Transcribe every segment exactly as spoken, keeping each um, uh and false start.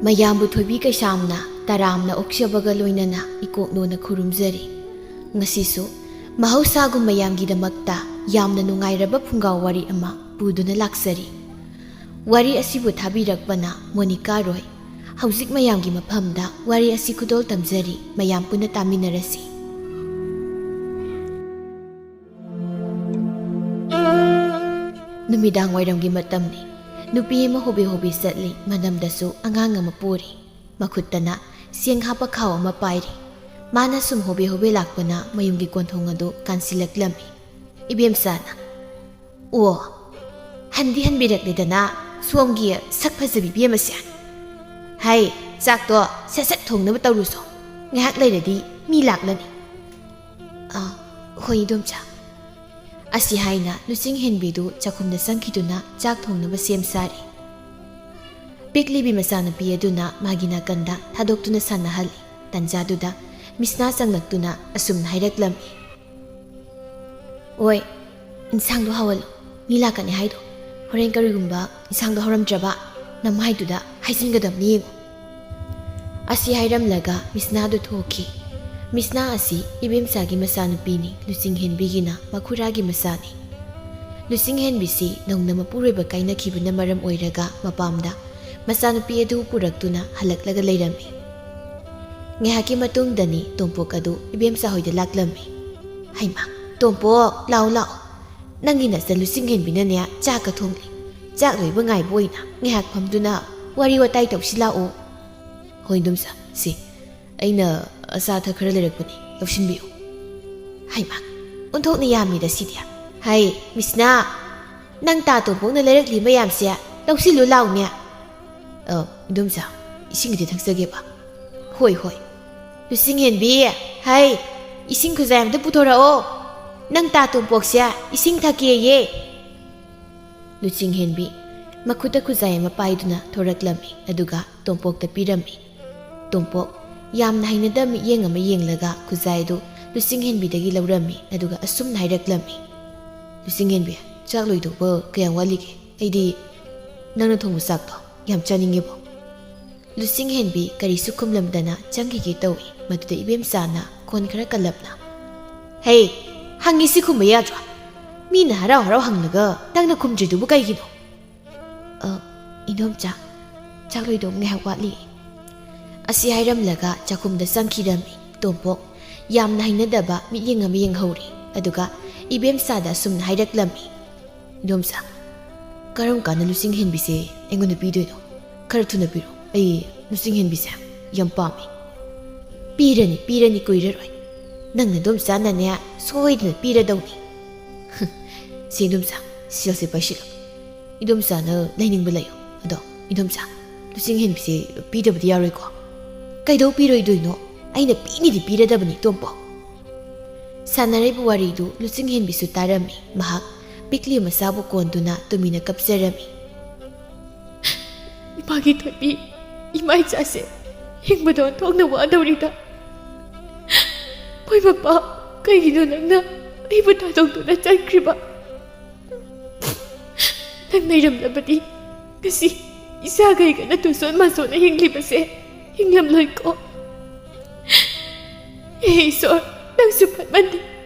ꯃꯌꯥꯝꯕꯨ ꯊꯣꯏꯕꯤ ꯀꯩꯁꯥꯝꯅ ꯇꯔꯥꯝꯅ ꯑꯣꯛꯆꯕꯒ ꯂꯣꯏꯅꯅ ꯏꯀꯣꯛꯅꯣꯅ ꯈꯨꯔꯨꯝꯖꯔꯤ꯫ ꯉꯁꯤꯁꯨ ꯃꯍꯧꯁꯥꯒꯨꯝ ꯃꯌꯥꯝꯒꯤꯗꯃꯛꯇ ꯌꯥꯝꯅ ꯅꯨꯡꯉꯥꯏꯔꯕ ꯐꯨꯡꯒꯥ ꯋꯥꯔꯤ ꯑꯃ ꯄꯨꯗꯨꯅ ꯂꯥꯛꯆꯔꯤ꯫ ꯋꯥꯔꯤ ꯑꯁꯤꯕꯨ ꯊꯥꯕꯤꯔꯛꯄꯅ ꯃꯣꯅꯤꯀꯥ ꯔꯣꯏ꯫ ꯍꯧꯖꯤꯛ ꯃꯌꯥꯝꯒꯤ ꯃꯐꯝꯗ ꯋꯥꯔꯤ ꯑꯁꯤ ꯈꯨꯗꯣꯜ ꯇꯝꯖꯔꯤ, ꯃꯌꯥꯝ ꯄꯨꯟꯅ ꯇꯥꯃꯤꯟꯅꯔꯁꯤ꯫ ꯅꯨꯃꯤꯗꯥꯡ ꯋꯥꯏꯔꯝꯒꯤ ꯃꯇꯝꯅꯤ꯫ ꯅꯨꯄꯤ ꯑꯃ ꯍꯣꯕꯦ ꯍꯣꯕꯦ ꯆꯠꯂꯤ, ꯃꯅꯝꯗꯁꯨ ꯑꯉꯥꯡ ꯑꯃ ꯄꯨꯔꯤ꯫ ꯃꯈꯨꯠꯇꯅ ꯆꯦꯡ ꯍꯥꯞꯄ ꯈꯥꯎ ꯑꯃ ꯄꯥꯏꯔꯤ꯫ ꯃꯥꯅ ꯁꯨꯝ ꯍꯣꯕꯦ ꯍꯣꯕꯦ ꯂꯥꯛꯄꯅ ꯃꯌꯨꯝꯒꯤ ꯀꯣꯟꯊꯣꯡ ꯑꯗꯨ ꯀꯥꯟꯁꯤꯜꯂꯛꯂꯝꯃꯤ꯫ ꯏꯕꯦꯝꯆꯥꯅ, "ꯑꯣ, ꯍꯟꯗꯤ ꯍꯟꯕꯤꯔꯛꯂꯦꯗꯅ ꯁꯣꯝꯒꯤ ꯁꯛ ꯐꯖꯕꯤ ꯏꯕꯦꯝ ꯑꯁꯦ꯫ ꯍꯥꯏ, ꯆꯥꯛꯇꯣ ꯁꯠ ꯁꯠ ꯊꯣꯡꯅꯕ ꯇꯧꯔꯨꯁꯣ, ꯉꯥꯏꯍꯥꯛ ꯂꯩꯔꯗꯤ ꯃꯤ ꯂꯥꯛꯂꯅꯤ꯫" "ꯑꯥ, ꯍꯣꯏ ꯏꯗꯣꯝꯆꯥ꯫" ꯑꯁꯤ ꯍꯥꯏꯅ ꯂꯨꯆꯤꯡ ꯍꯦꯟꯕꯤꯗꯨ ꯆꯥꯛꯈꯨꯝꯗ ꯆꯪꯈꯤꯗꯨꯅ ꯆꯥꯛ ꯊꯣꯡꯅꯕ ꯁꯦꯝ ꯁꯥꯔꯤ꯫ ꯄꯤꯛꯂꯤꯕꯤ ꯃꯆꯥꯅꯨꯄꯤ ꯑꯗꯨꯅ ꯃꯥꯒꯤ ꯅꯥꯀꯟꯗ ꯊꯥꯗꯣꯛꯇꯨꯅ ꯁꯥꯟꯅꯍꯜꯂꯤ꯫ ꯇꯟꯖꯥꯗꯨꯗ ꯃꯤꯁꯅꯥ ꯆꯪꯂꯛꯇꯨꯅ ꯑꯁꯨꯝꯅ ꯍꯥꯏꯔꯛꯂꯝꯃꯤ, "ꯑꯣꯏ, ꯏꯟꯁꯥꯡꯗꯣ ꯍꯥꯎꯍꯜꯂꯨ, ꯃꯤ ꯂꯥꯛꯀꯅꯤ ꯍꯥꯏꯗꯣ꯫ ꯍꯣꯔꯦꯟ ꯀꯔꯤꯒꯨꯝꯕ ꯏꯟꯁꯥꯡꯗꯣ ꯍꯥꯎꯔꯝꯗ꯭ꯔꯕ ꯅꯃꯥꯏꯗꯨꯗ ꯍꯥꯏꯖꯤꯟꯒꯗꯕꯅꯤ ꯌꯦꯡꯉꯨ꯫" ꯑꯁꯤ ꯍꯥꯏꯔꯝꯂꯒ ꯃꯤꯁꯅꯥꯗꯨ ꯊꯣꯛꯈꯤ꯫ ꯃꯤꯁꯅꯥ ꯑꯁꯤ ꯏꯕꯦꯝꯆꯥꯒꯤ ꯃꯆꯥꯅꯨꯄꯤꯅꯤ, ꯂꯨꯆꯤꯡ ꯍꯦꯟꯕꯤꯒꯤꯅ ꯃꯈꯨꯔꯥꯒꯤ ꯃꯆꯥꯅꯤ꯫ ꯂꯨꯆꯤꯡ ꯍꯦꯟꯕꯤꯁꯤ ꯅꯧꯅ ꯃꯄꯨꯔꯣꯏꯕ ꯀꯥꯏꯅꯈꯤꯕꯅ ꯃꯔꯝ ꯑꯣꯏꯔꯒ ꯃꯄꯥꯝꯗ ꯃꯆꯥꯅꯨꯄꯤ ꯑꯗꯨ ꯄꯨꯔꯛꯇꯨꯅ ꯍꯜꯂꯛꯂꯒ ꯂꯩꯔꯝꯃꯤ꯫ ꯉꯥꯏꯍꯥꯛꯀꯤ ꯃꯇꯨꯡꯗꯅꯤ ꯇꯣꯝꯄꯣꯛ ꯑꯗꯨ ꯏꯕꯦꯝꯆꯥ ꯍꯣꯏꯗ ꯂꯥꯛꯂꯝꯃꯤ꯫ "ꯍꯩꯃꯥ, ꯇꯣꯝꯄꯣꯛ, ꯂꯥꯛꯑꯣ, ꯂꯥꯛꯑꯣ꯫ ꯅꯪꯒꯤ ꯅꯆꯟ ꯂꯨꯆꯤꯡ ꯍꯦꯟꯕꯤꯅꯅꯦ ꯆꯥꯛꯀ ꯊꯣꯡꯂꯤ꯫ ꯆꯥꯛ ꯂꯣꯏꯕ ꯉꯥꯏꯕ ꯑꯣꯏꯅ ꯉꯥꯏꯍꯥꯛ ꯐꯝꯗꯨꯅ ꯋꯥꯔꯤ ꯋꯥꯇꯥꯏ ꯇꯧꯁꯤ ꯂꯥꯛꯑꯣ꯫" "ꯍꯣꯏ ꯏꯗꯣꯝꯆꯥ, ꯁꯤ ꯑꯩꯅ ꯑꯆꯥ ꯑꯊꯛ ꯈꯔ ꯂꯩꯔꯛꯄꯅꯤ, ꯂꯧꯁꯤꯟꯕꯤꯌꯨ꯫" "ꯍꯩꯃꯥ, ꯑꯣꯟꯊꯣꯛꯅ ꯌꯥꯝꯃꯤꯗ ꯁꯤꯗꯤ꯫ ꯍꯥꯏ, ꯃꯤꯁꯅꯥ, ꯅꯪ ꯇꯥ ꯇꯣꯝꯄꯣꯛꯅ ꯂꯩꯔꯛꯂꯤ ꯃꯌꯥꯝꯁꯦ ꯂꯧꯁꯤꯜꯂꯨ ꯂꯥꯎꯅꯦ꯫" "ꯑ, ꯏꯗꯣꯝꯆꯥ, ꯏꯁꯤꯡꯒꯤꯗꯤ ꯊꯛꯆꯒꯦꯕ꯫" "ꯍꯣꯏ, ꯍꯣꯏ꯫" "ꯂꯨꯆꯤꯡ ꯍꯦꯟꯕꯤ, ꯍꯥꯏ, ꯏꯁꯤꯡ ꯈꯨꯖꯥꯏ ꯑꯝꯇ ꯄꯨꯊꯣꯔꯛꯑꯣ꯫ ꯅꯪ ꯇꯥ ꯇꯣꯝꯄꯣꯛꯁꯦ ꯏꯁꯤꯡ ꯊꯛꯀꯦꯌꯦ꯫" ꯂꯨꯆꯤꯡ ꯍꯦꯟꯕꯤ ꯃꯈꯨꯠꯇ ꯈꯨꯖꯥꯏ ꯑꯃ ꯄꯥꯏꯗꯨꯅ ꯊꯣꯔꯛꯂꯝꯃꯤ, ꯑꯗꯨꯒ ꯇꯣꯝꯄꯣꯛꯇ ꯄꯤꯔꯝꯃꯤ꯫ ꯇꯣꯝꯄꯣꯛ ꯌꯥꯝꯅ ꯍꯩꯅꯗꯕ ꯃꯤꯠꯌꯦꯡ ꯑꯃ ꯌꯦꯡꯂꯒ ꯈꯨꯖꯥꯏ ꯑꯗꯨ ꯂꯨꯆꯤꯡ ꯍꯦꯟꯕꯤꯗꯒꯤ ꯂꯧꯔꯝꯃꯤ, ꯑꯗꯨꯒ ꯑꯁꯨꯝꯅ ꯍꯥꯏꯔꯛꯂꯝꯃꯤ, "ꯂꯨꯆꯤꯡ ꯍꯦꯟꯕꯤ, ꯆꯥꯛ ꯂꯣꯏꯗꯧꯕ ꯀꯌꯥꯝ ꯋꯥꯠꯂꯤꯒꯦ? ꯑꯩꯗꯤ ꯅꯪꯅ ꯊꯣꯡꯕ ꯆꯥꯛꯇꯣ ꯌꯥꯝ ꯆꯥꯅꯤꯡꯉꯦꯕꯣ꯫" ꯂꯨꯆꯤꯡꯍꯦꯟꯕꯤ ꯀꯔꯤꯁꯨ ꯈꯨꯝꯂꯝꯗꯅ ꯆꯪꯈꯤꯒꯦ ꯇꯧꯏ꯫ ꯃꯗꯨꯗ ꯏꯕꯦꯝꯆꯥꯅ ꯈꯣꯟ ꯈꯔ ꯀꯜꯂꯞꯅ, "ꯍꯦ, ꯍꯪꯉꯤꯁꯤ ꯈꯨꯝꯕ ꯌꯥꯗ꯭ꯔꯣ? ꯃꯤꯅ ꯍꯔꯥꯎ ꯍꯔꯥꯎ ꯍꯪꯂꯒ ꯅꯪꯅ ꯈꯨꯝꯗ꯭ꯔꯤꯗꯨꯕꯨ ꯀꯩꯒꯤꯅꯣ?" "ꯑ, ꯏꯗꯣꯝꯆꯥ, ꯆꯥꯛ ꯂꯣꯏꯗꯧ ꯉꯥꯏꯍꯥꯛ ꯋꯥꯠꯂꯤ꯫" ꯑꯁꯤ ꯍꯥꯏꯔꯝꯂꯒ ꯆꯥꯛꯈꯨꯝꯗ ꯆꯪꯈꯤꯔꯝꯃꯤ ꯇꯣꯝꯄꯣꯛ꯫ ꯌꯥꯝꯅ ꯍꯩꯅꯗꯕ ꯃꯤꯠꯌꯦꯡ ꯑꯃ ꯌꯦꯡꯍꯧꯔꯤ꯫ ꯑꯗꯨꯒ ꯏꯕꯦꯝꯆꯥꯗ ꯑꯁꯨꯝꯅ ꯍꯥꯏꯔꯛꯂꯝꯃꯤ, "ꯏꯗꯣꯝꯆꯥ, ꯀꯔꯝ ꯀꯥꯟꯗ ꯂꯨꯆꯤꯡꯍꯦꯟꯕꯤꯁꯦ ꯑꯩꯉꯣꯟꯗ ꯄꯤꯗꯣꯏꯅꯣ? ꯈꯔ ꯊꯨꯅ ꯄꯤꯔꯣ, ꯑꯩ ꯂꯨꯆꯤꯡꯍꯦꯟꯕꯤꯁꯦ ꯌꯥꯝ ꯄꯥꯝꯃꯤ꯫" "ꯄꯤꯔꯅꯤ, ꯄꯤꯔꯅꯤ, ꯀꯨꯏꯔꯔꯣꯏ꯫ ꯅꯪ ꯅꯗꯣꯝꯆꯥꯅꯅꯦ ꯁꯣꯏꯗꯅ ꯄꯤꯔꯗꯧꯅꯤ꯫" "ꯁꯦ ꯏꯗꯣꯝꯆꯥ, ꯁꯦꯜꯁꯦ ꯄꯥꯏꯁꯤꯜꯂꯨ꯫ ꯏꯗꯣꯝꯆꯥꯅ ꯂꯩꯅꯤꯡꯕ ꯂꯩꯌꯨ꯫ ꯑꯗꯣ ꯏꯗꯣꯝꯆꯥ, ꯂꯨꯆꯤꯡꯍꯦꯟꯕꯤꯁꯦ ꯄꯤꯗꯕꯗꯤ ꯌꯥꯔꯣꯏꯀꯣ?" "ꯀꯩꯗꯧ ꯄꯤꯔꯣꯏꯗꯣꯏꯅꯣ? ꯑꯩꯅ ꯄꯤꯅꯤꯗꯤ ꯄꯤꯔꯗꯕꯅꯤ ꯇꯣꯝꯄꯣꯛ꯫" ꯁꯥꯟꯅꯔꯤꯕ ꯋꯥꯔꯤꯗꯨ ꯂꯨꯆꯤꯡꯍꯦꯟꯕꯤꯁꯨ ꯇꯥꯔꯝꯃꯤ꯫ ꯃꯍꯥꯛ ꯄꯤꯛꯂꯤ ꯃꯆꯥꯕꯨ ꯀꯣꯟꯗꯨꯅ ꯇꯨꯃꯤꯟꯅ ꯀꯞꯆꯔꯝꯃꯤ꯫ "ꯏꯃꯥꯒꯤ ꯊꯣꯏꯕꯤ, ꯏꯃꯥ ꯏꯆꯥꯁꯦ ꯍꯤꯡꯕꯗ ꯑꯣꯟꯊꯣꯛꯅ ꯋꯥꯗꯧꯔꯤꯗ꯫ ꯃꯣꯏ ꯃꯄꯥ, ꯀꯩꯒꯤꯅꯣ ꯅꯪꯅ ꯑꯩꯕꯨ ꯊꯥꯗꯣꯛꯇꯨꯅ ꯆꯠꯈ꯭ꯔꯤꯕ? ꯅꯪ ꯂꯩꯔꯝꯂꯕꯗꯤ ꯉꯁꯤ ꯏꯆꯥꯒ ꯑꯩꯒꯅ ꯇꯨꯁꯣꯟ ꯃꯥꯁꯣꯟꯅ ꯍꯤꯡꯂꯤꯕꯁꯦ ꯍꯤꯡꯂꯝꯂꯣꯏꯀꯣ꯫ ꯍꯦ ꯏꯁꯣꯔ, ꯅꯪꯁꯨ ꯐꯠꯃꯟꯗꯦ꯫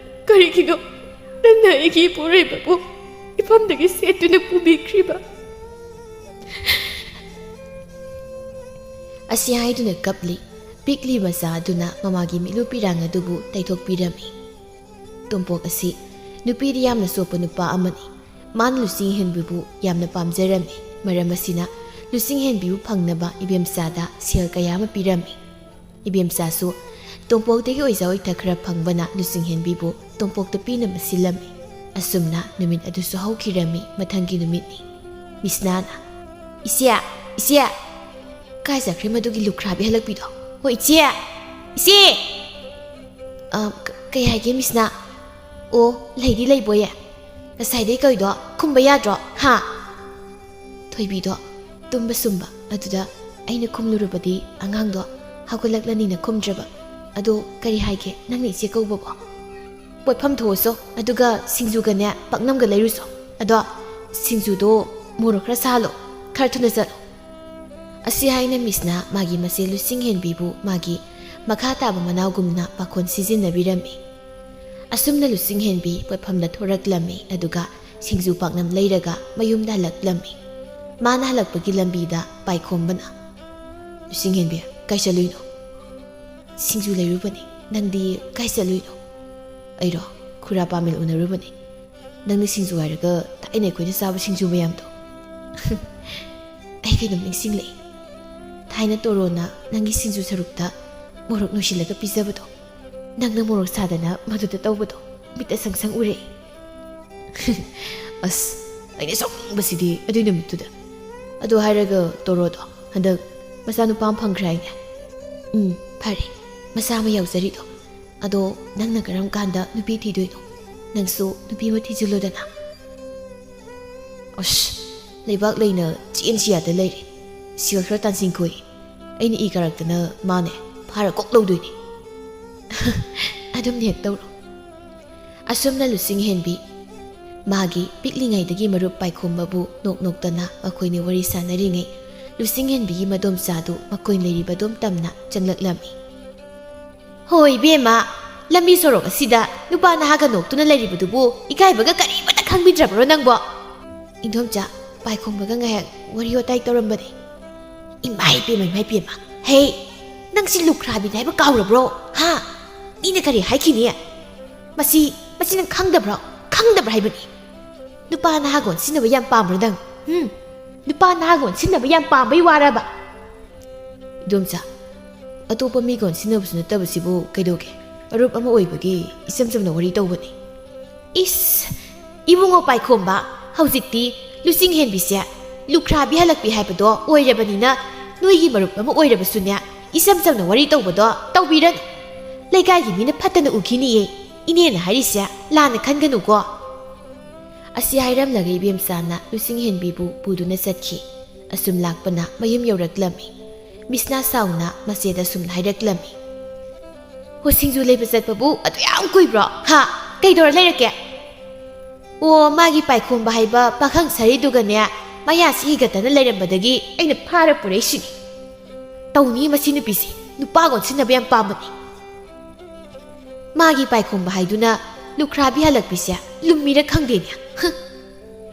ꯀꯔꯤꯒꯤꯅꯣ ꯅꯪꯅ ꯑꯩꯒꯤ ꯏꯄꯨꯔꯣꯏꯕꯕꯨ ꯏꯐꯝꯗꯒꯤ ꯁꯦꯠꯇꯨꯅ ꯄꯨꯕꯤꯈ꯭ꯔꯤꯕ?" ꯑꯁꯤ ꯍꯥꯏꯗꯨꯅ ꯀꯞꯂꯤ꯫ ꯄꯤꯛꯂꯤ ꯃꯆꯥ ꯑꯗꯨꯅ ꯃꯃꯥꯒꯤ ꯃꯤꯠꯂꯨ ꯄꯤꯔꯥꯡ ꯑꯗꯨꯕꯨ ꯇꯩꯊꯣꯛꯄꯤꯔꯝꯃꯤ꯫ ꯇꯣꯝꯄꯣꯛ ꯑꯁꯤ ꯅꯨꯄꯤꯗꯤ ꯌꯥꯝꯅ ꯆꯣꯞꯄ ꯅꯨꯄꯥ ꯑꯃꯅꯤ꯫ ꯃꯥꯅ ꯂꯨꯆꯤꯡꯍꯦꯟꯕꯤꯕꯨ ꯌꯥꯝꯅ ꯄꯥꯝꯖꯔꯝꯃꯤ꯫ ꯃꯔꯝ ꯑꯁꯤꯅ ꯂꯨꯆꯤꯡꯍꯦꯟꯕꯤꯕꯨ ꯐꯪꯅꯕ ꯏꯕꯦꯝꯆꯥꯗ ꯁꯦꯜ ꯀꯌꯥ ꯑꯃ ꯄꯤꯔꯝꯃꯤ꯫ ꯏꯕꯦꯝꯆꯥꯁꯨ ꯇꯣꯝꯄꯣꯛꯇꯒꯤ ꯑꯣꯏꯖ ꯑꯣꯏꯊ ꯈꯔ ꯐꯪꯕꯅ ꯂꯨꯆꯤꯡꯍꯦꯟꯕꯤꯕꯨ ꯇꯣꯝꯄꯣꯛꯇ ꯄꯤꯅꯕ ꯁꯤꯜꯂꯝꯃꯤ꯫ ꯑꯁꯨꯝꯅ ꯅꯨꯃꯤꯠ ꯑꯗꯨꯁꯨ ꯍꯧꯈꯤꯔꯝꯃꯤ꯫ ꯃꯊꯪꯒꯤ ꯅꯨꯃꯤꯠꯅꯤ꯫ ꯃꯤꯁꯅꯥꯅ, "ꯏꯆꯦ! ꯏꯆꯦ!" "ꯀꯥꯏ ꯆꯠꯈ꯭ꯔꯦ ꯃꯗꯨꯒꯤ ꯂꯨꯈ꯭ꯔꯥꯕꯤ ꯍꯜꯂꯛꯄꯤꯗꯣ? ꯍꯣ, ꯏꯆꯦ! ꯏꯆꯦ!" "ꯑ, ꯀ-, ꯀꯩ ꯍꯥꯏꯒꯦ, ꯃꯤꯁꯅꯥ?" "ꯑꯣ, ꯂꯩꯗꯤ ꯂꯩꯕꯣꯌꯦ꯫ ꯉꯁꯥꯏꯗꯩ ꯀꯧꯏꯗꯣ ꯈꯨꯝꯕ ꯌꯥꯗ꯭ꯔꯣ, ꯍꯥ?" ꯊꯣꯏꯕꯤꯗꯣ ꯇꯨꯝꯕ ꯁꯨꯝꯕ ꯑꯗꯨꯗ ꯑꯩꯅ ꯈꯨꯝꯂꯨꯔꯕꯗꯤ ꯑꯉꯥꯡꯗꯣ ꯍꯧꯒꯠꯂꯛꯂꯅꯤꯅ ꯈꯨꯝꯗ꯭ꯔꯕ꯫ "ꯑꯗꯣ ꯀꯔꯤ ꯍꯥꯏꯒꯦ ꯅꯪꯅ ꯏꯆꯦ ꯀꯧꯕꯕꯣ?" "ꯄꯣꯠꯐꯝ ꯊꯣꯛꯎꯁꯣ, ꯑꯗꯨꯒ ꯁꯤꯡꯖꯨꯒꯅꯦ ꯄꯥꯛꯅꯝꯒ ꯂꯩꯔꯨꯁꯣ꯫ ꯑꯗꯣ ꯁꯤꯡꯖꯨꯗꯣ ꯃꯣꯔꯣꯛ ꯈꯔ ꯁꯥꯍꯜꯂꯣ, ꯈꯔ ꯊꯨꯅ ꯆꯠꯂꯣ꯫" ꯑꯁꯤ ꯍꯥꯏꯅ ꯃꯤꯁꯅ ꯃꯥꯒꯤ ꯃꯆꯦ ꯂꯨꯆꯤꯡꯍꯦꯟꯕꯤꯕꯨ ꯃꯥꯒꯤ ꯃꯈꯥ ꯇꯥꯕ ꯃꯅꯥꯎꯒꯨꯝꯅ ꯄꯥꯈꯣꯟ ꯁꯤꯖꯤꯟꯅꯕꯤꯔꯝꯃꯤ꯫ ꯑꯁꯨꯝꯅ ꯂꯨꯆꯤꯡꯍꯦꯟꯕꯤ ꯄꯣꯠꯐꯝꯗ ꯊꯣꯔꯛꯂꯝꯃꯤ, ꯑꯗꯨꯒ ꯁꯤꯡꯖꯨ ꯄꯥꯛꯅꯝ ꯂꯩꯔꯒ ꯃꯌꯨꯝꯗ ꯍꯜꯂꯛꯂꯝꯃꯤ꯫ ꯃꯥꯅ ꯍꯜꯂꯛꯄꯒꯤ ꯂꯝꯕꯤꯗ ꯄꯥꯏꯈꯣꯝꯕꯅ, "ꯂꯨꯆꯤꯡꯍꯦꯟꯕꯤ, ꯀꯥꯏ ꯆꯠꯂꯨꯏꯅꯣ?" "ꯁꯤꯡꯖꯨ ꯂꯩꯔꯨꯕꯅꯤ꯫ ꯅꯪꯗꯤ ꯀꯥꯏ ꯆꯠꯂꯨꯏꯅꯣ?" "ꯑꯩꯔꯣ? ꯈꯨꯔꯥ ꯄꯥꯃꯦꯜ ꯎꯅꯔꯨꯕꯅꯤ꯫ ꯅꯪꯅ ꯁꯤꯡꯖꯨ ꯍꯥꯏꯔꯒ ꯊꯥꯏꯅ ꯑꯩꯈꯣꯏꯅ ꯆꯥꯕ ꯁꯤꯡꯖꯨ ꯃꯌꯥꯝꯗꯣ꯫ ꯑꯩ ꯀꯩꯅꯣꯝ ꯅꯤꯡꯁꯤꯡꯂꯛꯏ꯫ ꯊꯥꯏꯅ ꯇꯣꯔꯣꯅ ꯅꯪꯒꯤ ꯁꯤꯡꯖꯨ ꯁꯔꯨꯛꯇ ꯃꯣꯔꯣꯛ ꯅꯣꯏꯁꯤꯜꯂꯒ ꯄꯤꯖꯕꯗꯣ, ꯅꯪꯅ ꯃꯣꯔꯣꯛ ꯁꯥꯗꯅ ꯃꯗꯨꯗ ꯇꯧꯕꯗꯣ ꯃꯤꯠꯇ ꯁꯪ ꯁꯪ ꯎꯔꯛꯏ꯫" "ꯑꯁ, ꯑꯩꯅ ꯁꯥꯎꯅꯤꯡꯕꯁꯤꯗꯤ ꯑꯗꯨꯏ ꯅꯨꯃꯤꯠꯇꯨꯗ꯫ ꯑꯗꯨ ꯍꯥꯏꯔꯒ ꯇꯣꯔꯣꯗꯣ ꯍꯟꯗꯛ ꯃꯆꯥꯅꯨꯄꯥ ꯑꯃ ꯐꯪꯈ꯭ꯔꯦ ꯍꯥꯏꯅꯦ?" "ꯎꯝ, ꯐꯔꯦ꯫ ꯃꯆꯥ ꯑꯃ ꯌꯥꯎꯖꯔꯤꯗꯣ꯫ ꯑꯗꯣ ꯅꯪꯅ ꯀꯔꯝ ꯀꯥꯟꯗ ꯅꯨꯄꯤ ꯊꯤꯗꯣꯏꯅꯣ? ꯅꯪꯁꯨ ꯅꯨꯄꯤ ꯑꯃ ꯊꯤꯖꯤꯜꯂꯨꯗꯅ꯫" "ꯑꯁ, ꯂꯩꯕꯥꯛ ꯂꯩꯅ ꯆꯦꯟꯁꯤ ꯌꯥꯗ ꯂꯩꯔꯦ꯫ ꯁꯦꯜ ꯈꯔ ꯇꯥꯟꯁꯤꯟꯈꯣꯏ꯫ ꯑꯩꯅ ꯏ ꯀꯥꯔꯛꯇꯅ ꯃꯥꯅꯦ ꯐꯥꯔ ꯀꯣꯛ ꯂꯧꯗꯣꯏꯅꯦ꯫" "ꯑꯗꯨꯝ ꯍꯦꯛ ꯇꯧꯔꯣ꯫" ꯑꯁꯨꯝꯅ ꯂꯨꯆꯤꯡꯍꯦꯟꯕꯤ ꯃꯥꯒꯤ ꯄꯤꯛꯂꯤꯉꯩꯗꯒꯤ ꯃꯔꯨꯞ ꯄꯥꯏꯈꯣꯝꯕꯕꯨ ꯅꯣꯛ ꯅꯣꯛꯇꯅ ꯃꯈꯣꯏꯅ ꯋꯥꯔꯤ ꯁꯥꯟꯅꯔꯤꯉꯩ, ꯂꯨꯆꯤꯡꯍꯦꯟꯕꯤꯒꯤ ꯃꯗꯣꯝꯆꯥꯗꯨ ꯃꯈꯣꯏ ꯂꯩꯔꯤꯕ ꯑꯗꯣꯝ ꯇꯝꯅ ꯆꯪꯂꯛꯂꯝꯃꯤ꯫ "ꯍꯣꯏ ꯏꯕꯦꯝꯃ, ꯂꯝꯕꯤ ꯁꯣꯔꯣꯛ ꯑꯁꯤꯗ ꯅꯨꯄꯥ ꯅꯍꯥꯒ ꯅꯣꯛꯇꯨꯅ ꯂꯩꯔꯤꯕꯗꯨꯕꯨ ꯏꯀꯥꯏꯕꯒ ꯀꯔꯤꯃꯠꯇ ꯈꯪꯕꯤꯗ꯭ꯔꯕ꯭ꯔꯣ ꯅꯪꯕꯣ?" ꯏꯟꯗꯣꯝꯆꯥ ꯄꯥꯏꯈꯣꯝꯕꯒ ꯉꯥꯏꯍꯥꯛ ꯋꯥꯔꯤ ꯋꯥꯇꯥꯏ ꯇꯧꯔꯝꯕꯅꯤ꯫ "ꯏꯃꯥꯏ ꯄꯦꯝꯃ, ꯏꯃꯥꯏ ꯄꯦꯝꯃ, ꯍꯦ, ꯅꯪꯁꯤ ꯂꯨꯈ꯭ꯔꯥꯕꯤꯅꯤ ꯍꯥꯏꯕ ꯀꯥꯎꯔꯕ꯭ꯔꯣ? ꯍꯥ? ꯃꯤꯅ ꯀꯔꯤ ꯍꯥꯏꯈꯤꯅꯤ? ꯃꯁꯤ, ꯃꯁꯤ ꯅꯪ ꯈꯪꯗꯕ꯭ꯔꯣ? ꯈꯪꯗꯕ꯭ꯔꯥ ꯍꯥꯏꯕꯅꯤ? ꯅꯨꯄꯥ ꯅꯍꯥꯒ ꯑꯣꯟꯁꯤꯟꯅꯕ ꯌꯥꯝ ꯄꯥꯝꯕ꯭ꯔꯣ ꯅꯪ? ꯍꯨꯝ? ꯅꯨꯄꯥ ꯅꯍꯥꯒ ꯑꯣꯟꯁꯤꯟꯅꯕ ꯌꯥꯝ ꯄꯥꯝꯕꯩ ꯋꯥꯔꯕ?" "ꯏꯗꯣꯝꯆꯥ, ꯑꯇꯣꯞꯄ ꯃꯤꯒ ꯑꯣꯟꯁꯤꯟꯅꯕꯁꯨ ꯅꯠꯇꯕꯁꯤꯕꯨ ꯀꯩꯗꯧꯒꯦ? ꯃꯔꯨꯞ ꯑꯃ ꯑꯣꯏꯕꯒꯤ ꯏꯆꯝ ꯆꯝꯅ ꯋꯥꯔꯤ ꯇꯧꯕꯅꯤ꯫" "ꯏꯁ, ꯏꯕꯨꯡꯉꯣ ꯄꯥꯏꯈꯣꯝꯕ, ꯍꯧꯖꯤꯛꯇꯤ ꯂꯨꯆꯤꯡ ꯍꯦꯟꯕꯤꯁꯦ ꯂꯨꯈ꯭ꯔꯥꯕꯤ ꯍꯜꯂꯛꯄꯤ ꯍꯥꯏꯕꯗꯣ ꯑꯣꯏꯔꯕꯅꯤꯅ, ꯅꯣꯏꯒꯤ ꯃꯔꯨꯞ ꯑꯃ ꯑꯣꯏꯔꯕꯁꯨꯅꯦ, ꯏꯆꯝ ꯆꯝꯅ ꯋꯥꯔꯤ ꯇꯧꯕꯗꯣ ꯇꯧꯕꯤꯔꯅꯨ꯫ ꯂꯩꯀꯥꯏꯒꯤ ꯃꯤꯅ ꯐꯠꯇꯅ ꯎꯈꯤꯅꯤꯌꯦ꯫ ꯏꯅꯦꯅ ꯍꯥꯏꯔꯤꯁꯦ ꯂꯥꯟꯅ ꯈꯟꯒꯅꯨꯀꯣ꯫" ꯑꯁꯤ ꯍꯥꯏꯔꯝꯂꯒ ꯏꯕꯦꯝꯆꯥꯅ ꯂꯨꯆꯤꯡ ꯍꯦꯟꯕꯤꯕꯨ ꯄꯨꯗꯨꯅ ꯆꯠꯈꯤ꯫ ꯑꯁꯨꯝ ꯂꯥꯛꯄꯅ ꯃꯌꯨꯝ ꯌꯧꯔꯛꯂꯝꯃꯤ꯫ ꯃꯤꯁꯅꯥ ꯁꯥꯎꯅ ꯃꯆꯦꯗ ꯁꯨꯝ ꯍꯥꯏꯔꯛꯂꯝꯃꯤ, "ꯍꯣ, ꯁꯤꯡꯖꯨ ꯂꯩꯕ ꯆꯠꯄꯕꯨ ꯑꯗꯨ ꯌꯥꯝ ꯀꯨꯏꯕ꯭ꯔꯣ? ꯍꯥ? ꯀꯩꯗꯧꯔ ꯂꯩꯔꯛꯀꯦ?" "ꯑꯣ, ꯃꯥꯒꯤ ꯄꯥꯏꯈꯣꯝꯕ ꯍꯥꯏꯕ ꯄꯥꯈꯪ ꯁꯥꯔꯤꯗꯨꯒꯅꯦ, ꯃꯌꯥꯁꯤ ꯍꯤꯒꯠꯇꯅ ꯂꯩꯔꯝꯕꯗꯒꯤ ꯑꯩꯅ ꯐꯥꯔ ꯄꯨꯔꯛꯏꯁꯤꯅꯤ꯫ ꯇꯧꯅꯤ ꯃꯁꯤ ꯅꯨꯄꯤꯁꯤ, ꯅꯨꯄꯥ ꯑꯣꯟꯁꯤꯟꯅꯕ ꯌꯥꯝ ꯄꯥꯝꯕꯅꯤ꯫ ꯃꯥꯒꯤ ꯄꯥꯏꯈꯣꯝꯕ ꯍꯥꯏꯗꯨꯅ ꯂꯨꯈ꯭ꯔꯥꯕꯤ ꯍꯜꯂꯛꯄꯤꯁꯦ ꯂꯨꯝꯃꯤꯔ ꯈꯪꯗꯦꯅꯦ꯫ ꯍ!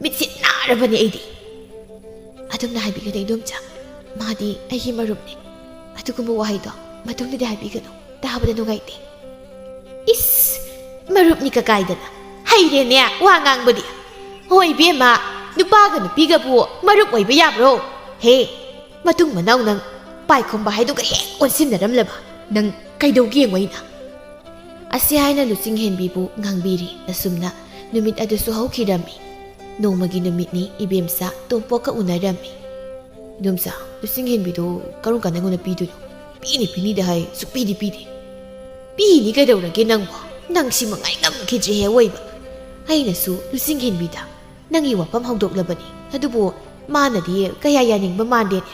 ꯃꯤꯠꯁꯦ ꯅꯥꯔꯕꯅꯦ ꯑꯩꯗꯤ꯫ ꯑꯗꯨꯝꯅ ꯍꯥꯏꯕꯤꯒꯅꯨ ꯏꯗꯣꯝꯆꯥ, ꯃꯥꯗꯤ ꯑꯩꯒꯤ ꯃꯔꯨꯞꯅꯤ꯫ ꯑꯗꯨꯒꯨꯝꯕ ꯋꯥꯍꯩꯗꯣ ꯃꯇꯨꯡꯗꯗꯤ ꯍꯥꯏꯕꯤꯒꯅꯨ, ꯇꯥꯕꯗ ꯅꯨꯡꯉꯥꯏꯇꯦ꯫ ꯏꯁ! ꯃꯔꯨꯞꯅꯤ ꯀꯀꯥꯏꯗꯅ ꯍꯩꯔꯦꯅꯦ ꯋꯥ ꯉꯥꯡꯕꯗꯤ꯫ ꯍꯣꯏ ꯏꯕꯦꯝꯃ, ꯅꯨꯄꯥꯒ ꯅꯨꯄꯤꯒꯕꯨ ꯃꯔꯨꯞ ꯑꯣꯏꯕ ꯌꯥꯕ꯭ꯔꯣ? ꯍꯦ, ꯃꯇꯨꯡ ꯃꯅꯥꯎ ꯅꯪ ꯄꯥꯏꯈꯣꯝꯕ ꯍꯥꯏꯗꯨꯒ ꯍꯦꯛ ꯑꯣꯟꯁꯤꯟꯅꯔꯝꯂꯕ ꯅꯪ ꯀꯩꯗꯧꯒꯦ ꯌꯦꯡꯉꯣ ꯑꯩꯅ꯫ ꯑꯁꯤ ꯍꯥꯏꯅ ꯂꯨꯆꯤꯡ ꯍꯦꯟꯕꯤꯕꯨ ꯉꯥꯡꯕꯤꯔꯤ꯫ ꯑꯁꯨꯝꯅ ꯅꯨꯃꯤꯠ ꯑꯗꯨꯁꯨ ꯍꯧꯈꯤꯔꯝꯃꯤ꯫ ꯅꯣꯡꯃꯒꯤ ꯅꯨꯃꯤꯠꯅꯤ꯫ ꯏꯕꯦꯝꯆꯥ ꯇꯣꯝꯄꯣꯛꯀ ꯎꯅꯔꯝꯃꯤ꯫ "ꯏꯗꯣꯝꯆꯥ, ꯂꯨꯆꯤꯡ ꯍꯦꯟꯕꯤꯗꯨ ꯀꯔꯝ ꯀꯥꯟꯗ ꯑꯩꯉꯣꯟꯗ ꯄꯤꯗꯣꯏꯅꯣ?" "ꯄꯤꯅꯤ ꯄꯤꯅꯤꯗ ꯍꯥꯏ, ꯁꯨꯛꯄꯤꯗꯤ ꯄꯤꯗꯦ꯫" "ꯄꯤꯅꯤ ꯀꯩꯗꯧꯔꯒꯦ ꯅꯪꯕꯣ? ꯅꯪ ꯁꯤ ꯃꯉꯥꯏ ꯉꯝꯈꯤꯗ꯭ꯔꯦꯍꯦ ꯑꯋꯣꯏꯕ꯫ ꯑꯩꯅꯁꯨ ꯂꯨꯆꯤꯡ ꯍꯦꯟꯕꯤꯗ ꯅꯪꯒꯤ ꯋꯥꯐꯝ ꯍꯧꯗꯣꯛꯂꯕꯅꯤ, ꯑꯗꯨꯕꯨ ꯃꯥꯅꯗꯤ ꯀꯌꯥ ꯌꯥꯅꯤꯡꯕ ꯃꯥꯟꯗꯦꯅꯦ꯫"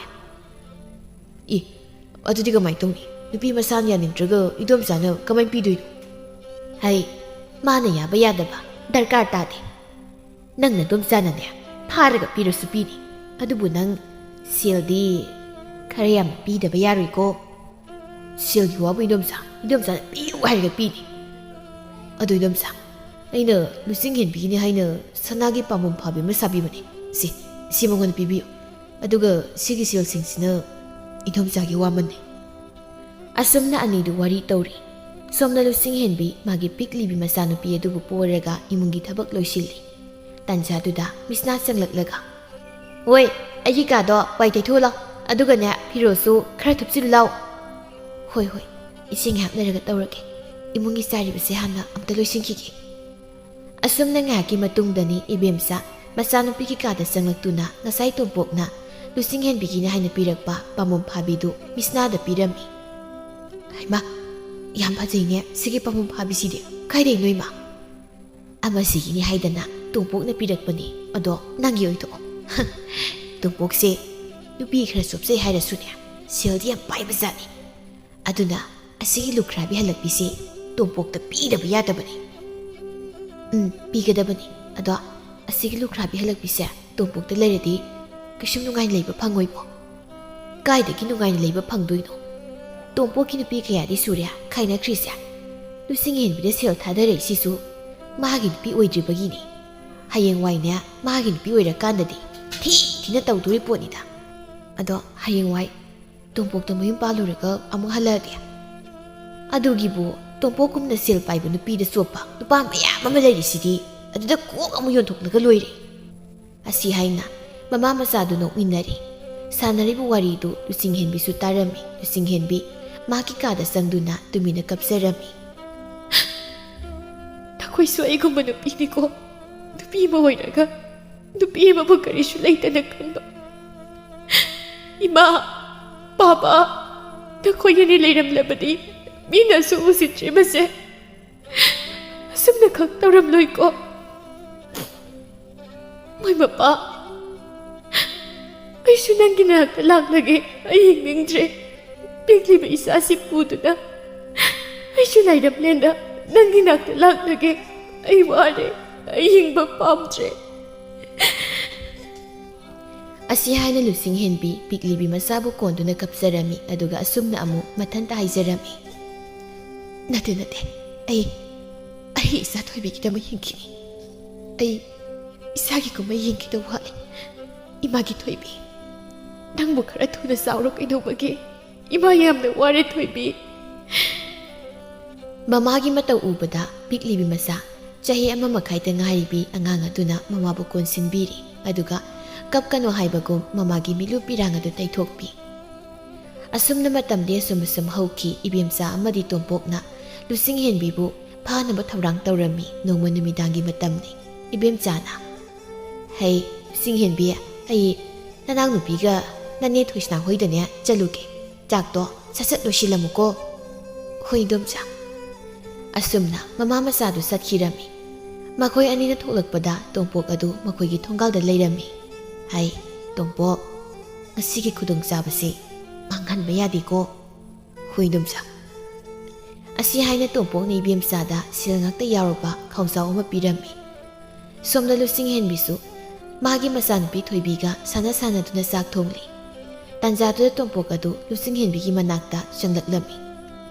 "ꯏ, ꯑꯗꯨꯗꯤ ꯀꯃꯥꯏꯅ ꯇꯧꯅꯤ? ꯅꯨꯄꯤ ꯃꯁꯥꯅ ꯌꯥꯅꯤꯡꯗ꯭ꯔꯒ ꯏꯗꯣꯝꯆꯥꯅ ꯀꯃꯥꯏꯅ ꯄꯤꯗꯣꯏꯅꯣ?" "ꯍꯩ, ꯃꯥꯅ ꯌꯥꯕ ꯌꯥꯗꯕ ꯗꯔꯀꯥꯔ ꯇꯥꯗꯦ꯫ ꯅꯪ ꯅꯗꯣꯝꯆꯥꯅꯅꯦ ꯐꯥꯔꯒ ꯄꯤꯔꯁꯨ ꯄꯤꯅꯤ꯫ ꯑꯗꯨꯕꯨ ꯅꯪ ꯁꯦꯜꯗꯤ ꯈꯔ ꯌꯥꯝꯅ ꯄꯤꯗꯕ ꯌꯥꯔꯣꯏꯀꯣ꯫" "ꯁꯦꯜꯒꯤ ꯋꯥꯕꯨ ꯏꯗꯣꯝꯆꯥ, ꯏꯗꯣꯝꯆꯥꯅ ꯄꯤꯌꯨ ꯍꯥꯏꯔꯒ ꯄꯤꯅꯤ꯫" "ꯑꯗꯨ ꯏꯗꯣꯝꯆꯥ, ꯑꯩꯅ ꯂꯨꯆꯤꯡ ꯍꯦꯟꯕꯤꯒꯤꯅꯤ ꯍꯥꯏꯅ ꯁꯅꯥꯒꯤ ꯄꯥꯝꯕꯣꯝ ꯐꯥꯕꯤ ꯑꯃ ꯁꯥꯕꯤꯕꯅꯤ꯫ ꯁꯤ, ꯁꯤ ꯃꯉꯣꯟꯗ ꯄꯤꯕꯤꯌꯨ꯫ ꯑꯗꯨꯒ ꯁꯤꯒꯤ ꯁꯦꯜꯁꯤꯡꯁꯤꯅ ꯏꯗꯣꯝꯆꯥꯒꯤ ꯋꯥꯃꯟꯅꯤ꯫" ꯑꯁꯨꯝꯅ ꯑꯅꯤꯗꯨ ꯋꯥꯔꯤ ꯇꯧꯔꯤ꯫ ꯁꯣꯝꯅ ꯂꯨꯆꯤꯡ ꯍꯦꯟꯕꯤ ꯃꯥꯒꯤ ꯄꯤꯛꯂꯤꯕꯤ ꯃꯆꯥꯅꯨꯄꯤ ꯑꯗꯨꯕꯨ ꯄꯣꯔꯒ ꯏꯃꯨꯡꯒꯤ ꯊꯕꯛ ꯂꯣꯏꯁꯤꯜꯂꯤ꯫ ꯇꯟꯖꯥꯗꯨꯗ ꯃꯤꯁꯅꯥ ꯆꯪꯂꯛꯂꯒ, "ꯍꯣꯏ, ꯑꯩꯒꯤ ꯀꯥꯗꯣ ꯋꯥꯏ ꯇꯩꯊꯣꯛꯎ ꯂꯥꯎ, ꯑꯗꯨꯒꯅꯦ ꯐꯤꯔꯣꯜꯁꯨ ꯈꯔ ꯊꯨꯞꯆꯤꯜꯂꯨ ꯂꯥꯎ꯫" "ꯍꯣꯏ, ꯍꯣꯏ, ꯏꯆꯦ, ꯉꯥꯏꯍꯥꯛ ꯂꯩꯔꯒ ꯇꯧꯔꯒꯦ꯫ ꯏꯃꯨꯡꯒꯤ ꯆꯥꯏꯔꯤꯕꯁꯦ ꯍꯥꯟꯅ ꯑꯝꯇ ꯂꯣꯏꯁꯤꯟꯈꯤꯒꯦ꯫" ꯑꯁꯨꯝꯅ ꯉꯥꯏꯍꯥꯛꯀꯤ ꯃꯇꯨꯡꯗꯅꯤ ꯏꯕꯦꯝꯆꯥ ꯃꯆꯥꯅꯨꯄꯤꯒꯤ ꯀꯥꯗ ꯆꯪꯂꯛꯇꯨꯅ ꯉꯁꯥꯏ ꯇꯣꯝꯄꯣꯛꯅ ꯂꯨꯆꯤꯡ ꯍꯦꯟꯕꯤꯒꯤꯅꯤ ꯍꯥꯏꯅ ꯄꯤꯔꯛꯄ ꯄꯥꯝꯕꯣꯝ ꯐꯥꯕꯤꯗꯨ ꯃꯤꯁꯅꯥꯗ ꯄꯤꯔꯝꯃꯤ꯫ "ꯍꯩꯃꯥ, ꯌꯥꯝ ꯐꯖꯩꯅꯦ ꯁꯤꯒꯤ ꯄꯥꯝꯕꯣꯝ ꯐꯥꯕꯤꯁꯤꯗꯤ꯫ ꯀꯥꯏꯗꯩꯅꯣ ꯏꯃꯥ?" "ꯑꯃꯁꯤꯒꯤꯅꯤ ꯍꯥꯏꯗꯅ ꯇꯣꯝꯄꯣꯛꯅ ꯄꯤꯔꯛꯄꯅꯤ꯫ ꯑꯗꯣ ꯅꯪꯒꯤ ꯑꯣꯏꯊꯣꯛꯑꯣ꯫" ꯇꯣꯝꯄꯣꯛꯁꯦ ꯅꯨꯄꯤ ꯈꯔ ꯆꯣꯞꯆꯩ ꯍꯥꯏꯔꯁꯨꯅꯦ, ꯁꯦꯜꯗꯤ ꯌꯥꯝ ꯄꯥꯏꯕꯖꯥꯠꯅꯤ꯫ ꯑꯗꯨꯅ ꯑꯁꯤꯒꯤ ꯂꯨꯈ꯭ꯔꯥꯕꯤ ꯍꯜꯂꯛꯄꯤꯁꯦ ꯇꯣꯝꯄꯣꯛꯇ ꯄꯤꯗꯕ ꯌꯥꯗꯕꯅꯤ꯫ "ꯎꯝ, ꯄꯤꯒꯗꯕꯅꯤ꯫ ꯑꯗꯣ ꯑꯁꯤꯒꯤ ꯂꯨꯈ꯭ꯔꯥꯕꯤ ꯍꯜꯂꯛꯄꯤꯁꯦ ꯇꯣꯝꯄꯣꯛꯇ ꯂꯩꯔꯗꯤ ꯀꯩꯁꯨꯝ ꯅꯨꯡꯉꯥꯏꯅ ꯂꯩꯕ ꯐꯪꯉꯣꯏꯕꯣ꯫ ꯀꯥꯏꯗꯒꯤ ꯅꯨꯡꯉꯥꯏꯅ ꯂꯩꯕ ꯐꯪꯗꯣꯏꯅꯣ? ꯇꯣꯝꯄꯣꯛꯀꯤ ꯅꯨꯄꯤ ꯀꯌꯥꯗꯤ ꯁꯨꯔꯦ ꯈꯥꯏꯅꯈ꯭ꯔꯤꯁꯦ꯫ ꯂꯨꯁꯤꯡꯍꯦꯟꯕꯤꯗ ꯁꯦꯜ ꯊꯥꯗꯔꯛꯏꯁꯤꯁꯨ ꯃꯥꯒꯤ ꯅꯨꯄꯤ ꯑꯣꯏꯗ꯭ꯔꯤꯕꯒꯤꯅꯤ꯫ ꯍꯌꯦꯡꯋꯥꯏꯅꯦ, ꯃꯥꯒꯤ ꯅꯨꯄꯤ ꯑꯣꯏꯔꯀꯥꯟꯗꯗꯤ ꯊꯤ ꯊꯤꯅ ꯇꯧꯗꯣꯔꯤ ꯄꯣꯠꯅꯤꯗ꯫ ꯑꯗꯣ ꯍꯌꯦꯡꯋꯥꯏ ꯇꯣꯝꯄꯣꯛꯇ ꯃꯌꯨꯝ ꯄꯥꯜꯂꯨꯔꯒ ꯑꯃꯨꯛ ꯍꯜꯂꯛꯑꯗꯤ? ꯑꯗꯨꯒꯤꯕꯨ ꯇꯣꯝꯄꯣꯛꯀꯨꯝꯅ ꯁꯦꯜ ꯄꯥꯏꯕ ꯅꯨꯄꯤꯗ ꯆꯣꯞꯄ ꯅꯨꯄꯥ ꯃꯌꯥꯝ ꯑꯃ ꯂꯩꯔꯤꯁꯤꯗꯤ, ꯑꯗꯨꯗ ꯀꯣꯛ ꯑꯃꯨꯛ ꯌꯣꯟꯊꯣꯛꯂꯒ ꯂꯣꯏꯔꯦ꯫ ꯑꯁꯤ ꯍꯥꯏꯅ ꯃꯃꯥ ꯃꯆꯥꯗꯨ ꯅꯣꯛꯃꯤꯟꯅꯔꯤ꯫ ꯁꯥꯟꯅꯔꯤꯕ ꯋꯥꯔꯤꯗꯨ ꯂꯨꯆꯤꯡꯍꯦꯟꯕꯤꯁꯨ ꯇꯥꯔꯝꯃꯤ꯫ ꯂꯨꯆꯤꯡꯍꯦꯟꯕꯤ ꯃꯥꯒꯤ ꯀꯥꯗ ꯆꯪꯗꯨꯅ ꯇꯨꯃꯤꯟꯅ ꯀꯞꯆꯔꯝꯃꯤ꯫ "ꯅꯈꯣꯏꯁꯨ ꯑꯩꯒꯨꯝꯕ ꯅꯨꯄꯤꯅꯤꯀꯣ꯫ ꯅꯨꯄꯤ ꯑꯃ ꯑꯣꯏꯔꯒ ꯅꯨꯄꯤ ꯑꯃꯕꯨ ꯀꯔꯤꯁꯨ ꯂꯩꯇꯅ ꯈꯟꯕ꯫ ꯏꯃꯥ, ꯄꯥꯄꯥ, ꯅꯈꯣꯏ ꯑꯅꯤ ꯂꯩꯔꯝꯂꯕꯗꯤ ꯃꯤꯅꯁꯨ ꯎꯁꯤꯠꯇ꯭ꯔꯤꯕꯁꯦ ꯑꯁꯨꯝꯅ ꯈꯛ ꯇꯧꯔꯝꯂꯣꯏꯀꯣ꯫ ꯃꯣꯏ ꯃꯄꯥ, ꯑꯩꯁꯨ ꯅꯪꯒꯤ ꯅꯥꯛꯇ ꯂꯥꯛꯂꯒꯦ꯫ ꯑꯩ ꯍꯤꯡꯅꯤꯡꯗ꯭ꯔꯦ꯫ ꯄꯤꯛꯂꯤꯕ ꯏꯆꯥꯁꯤ ꯄꯨꯗꯨꯅ ꯑꯩꯁꯨ ꯂꯥꯏꯔꯝꯂꯦꯟꯗ ꯅꯪꯒꯤ ꯅꯥꯛꯇ ꯂꯥꯛꯂꯒꯦ꯫ ꯑꯩ ꯋꯥꯔꯦ꯫ ꯑꯩ ꯍꯤꯡꯕ ꯄꯥꯝꯗ꯭ꯔꯦ꯫" ꯑꯁꯤ ꯍꯥꯏꯅ ꯂꯨꯁꯤꯡꯍꯦꯟꯕꯤ ꯄꯤꯛꯂꯤꯕꯤ ꯃꯆꯥꯕꯨ ꯀꯣꯟꯗꯨꯅ ꯀꯞꯆꯔꯝꯃꯤ꯫ ꯑꯗꯨꯒ ꯑꯁꯨꯝꯅ ꯑꯃꯨꯛ ꯃꯊꯟꯇ ꯍꯥꯏꯖꯔꯝꯃꯤ, "ꯅꯠꯇꯦ, ꯅꯠꯇꯦ, ꯑꯩ, ꯑꯩ ꯏꯆꯥ ꯊꯣꯏꯕꯤꯒꯤꯗꯃꯛ ꯍꯤꯡꯈꯤꯅꯤ꯫ ꯑꯩ ꯏꯆꯥꯒꯤ ꯀꯨꯝꯍꯩ ꯌꯦꯡꯈꯤꯗꯧ ꯋꯥꯠꯂꯤ꯫ ꯏꯃꯥꯒꯤ ꯊꯣꯏꯕꯤ, ꯅꯪꯕꯨ ꯈꯔ ꯊꯨꯅ ꯆꯥꯎꯔꯣ꯫ ꯀꯩꯗꯧꯕꯒꯤ? ꯏꯃꯥ ꯌꯥꯝꯅ ꯋꯥꯔꯦ, ꯊꯣꯏꯕꯤ꯫" ꯃꯃꯥꯒꯤ ꯃꯇꯧ ꯎꯕꯗ ꯄꯤꯛꯂꯤꯕꯤ ꯃꯆꯥ, ꯆꯍꯤ ꯑꯃ ꯃꯈꯥꯏꯗ ꯉꯥꯏꯔꯤꯕꯤ ꯑꯉꯥꯡ ꯑꯗꯨꯅ ꯃꯃꯥꯕꯨ ꯀꯣꯟꯁꯤꯟꯕꯤꯔꯤ꯫ ꯑꯗꯨꯒ ꯀꯞꯀꯅꯨ ꯍꯥꯏꯕꯒꯨꯝ ꯃꯃꯥꯒꯤ ꯃꯤꯠꯂꯨ ꯄꯤꯔꯥꯡ ꯑꯗꯨ ꯇꯩꯊꯣꯛꯄꯤ꯫ ꯑꯁꯨꯝꯅ ꯃꯇꯝꯗꯤ ꯑꯁꯨꯝ ꯑꯁꯨꯝ ꯍꯧꯈꯤ꯫ ꯏꯕꯦꯝꯆꯥ ꯑꯃꯗꯤ ꯇꯣꯝꯄꯣꯛꯅ ꯂꯨꯁꯤꯡꯍꯦꯟꯕꯤꯕꯨ ꯐꯥꯅꯕ ꯊꯧꯔꯥꯡ ꯇꯧꯔꯝꯃꯤ꯫ ꯅꯣꯡꯃ ꯅꯨꯃꯤꯗꯥꯡꯒꯤ ꯃꯇꯝꯅꯤ꯫ ꯏꯕꯦꯝꯆꯥꯅ, "ꯍꯩ, ꯂꯨꯁꯤꯡꯍꯦꯟꯕꯤ, ꯑꯩ ꯅꯅꯥꯎꯅꯨꯄꯤꯒ ꯅꯅꯦ ꯊꯣꯏꯁꯅꯥ ꯍꯣꯏꯗꯅꯦ ꯆꯠꯂꯨꯒꯦ꯫ ꯆꯥꯛꯇꯣ ꯁꯠ ꯁꯠ ꯂꯣꯏꯁꯤꯜꯂꯝꯃꯨꯀꯣ꯫" "ꯍꯣꯏ, ꯏꯗꯣꯝꯆꯥ꯫" ꯑꯁꯨꯝꯅ ꯃꯃꯥ ꯃꯆꯥꯗꯨ ꯆꯠꯈꯤꯔꯝꯃꯤ꯫ ꯃꯈꯣꯏ ꯑꯅꯤꯅ ꯊꯣꯛꯂꯛꯄꯗ ꯇꯣꯝꯄꯣꯛ ꯑꯗꯨ ꯃꯈꯣꯏꯒꯤ ꯊꯣꯡꯒꯥꯜꯗ ꯂꯩꯔꯝꯃꯤ꯫ "ꯍꯩ, ꯇꯣꯝꯄꯣꯛ, ꯉꯁꯤꯒꯤ ꯈꯨꯗꯣꯡꯆꯥꯕꯁꯤ ꯃꯥꯡꯍꯟꯕ ꯌꯥꯗꯦꯀꯣ꯫" "ꯍꯣꯏ, ꯏꯗꯣꯝꯆꯥ꯫" ꯑꯁꯤ ꯍꯥꯏꯅ ꯇꯣꯝꯄꯣꯛꯅ ꯏꯕꯦꯝꯆꯥꯗ ꯁꯦꯜ ꯉꯥꯛꯇ ꯌꯥꯎꯔꯕ ꯈꯥꯎꯖꯥꯎ ꯑꯃ ꯄꯤꯔꯝꯃꯤ꯫ ꯁꯣꯝꯗ ꯂꯨꯁꯤꯡꯍꯦꯟꯕꯤꯁꯨ ꯃꯥꯒꯤ ꯃꯆꯥꯅꯨꯄꯤ ꯊꯣꯏꯕꯤꯒ ꯁꯥꯟꯅ ꯁꯥꯟꯅꯗꯨꯅ ꯆꯥꯛ ꯊꯣꯡꯂꯤ꯫ ꯇꯥꯟꯖꯥꯗꯨꯗ ꯇꯣꯝꯄꯣꯛ ꯑꯗꯨ ꯂꯨꯆꯤꯡꯍꯦꯟꯕꯤꯒꯤ ꯃꯅꯥꯛꯇ ꯆꯪꯂꯛꯂꯝꯃꯤ꯫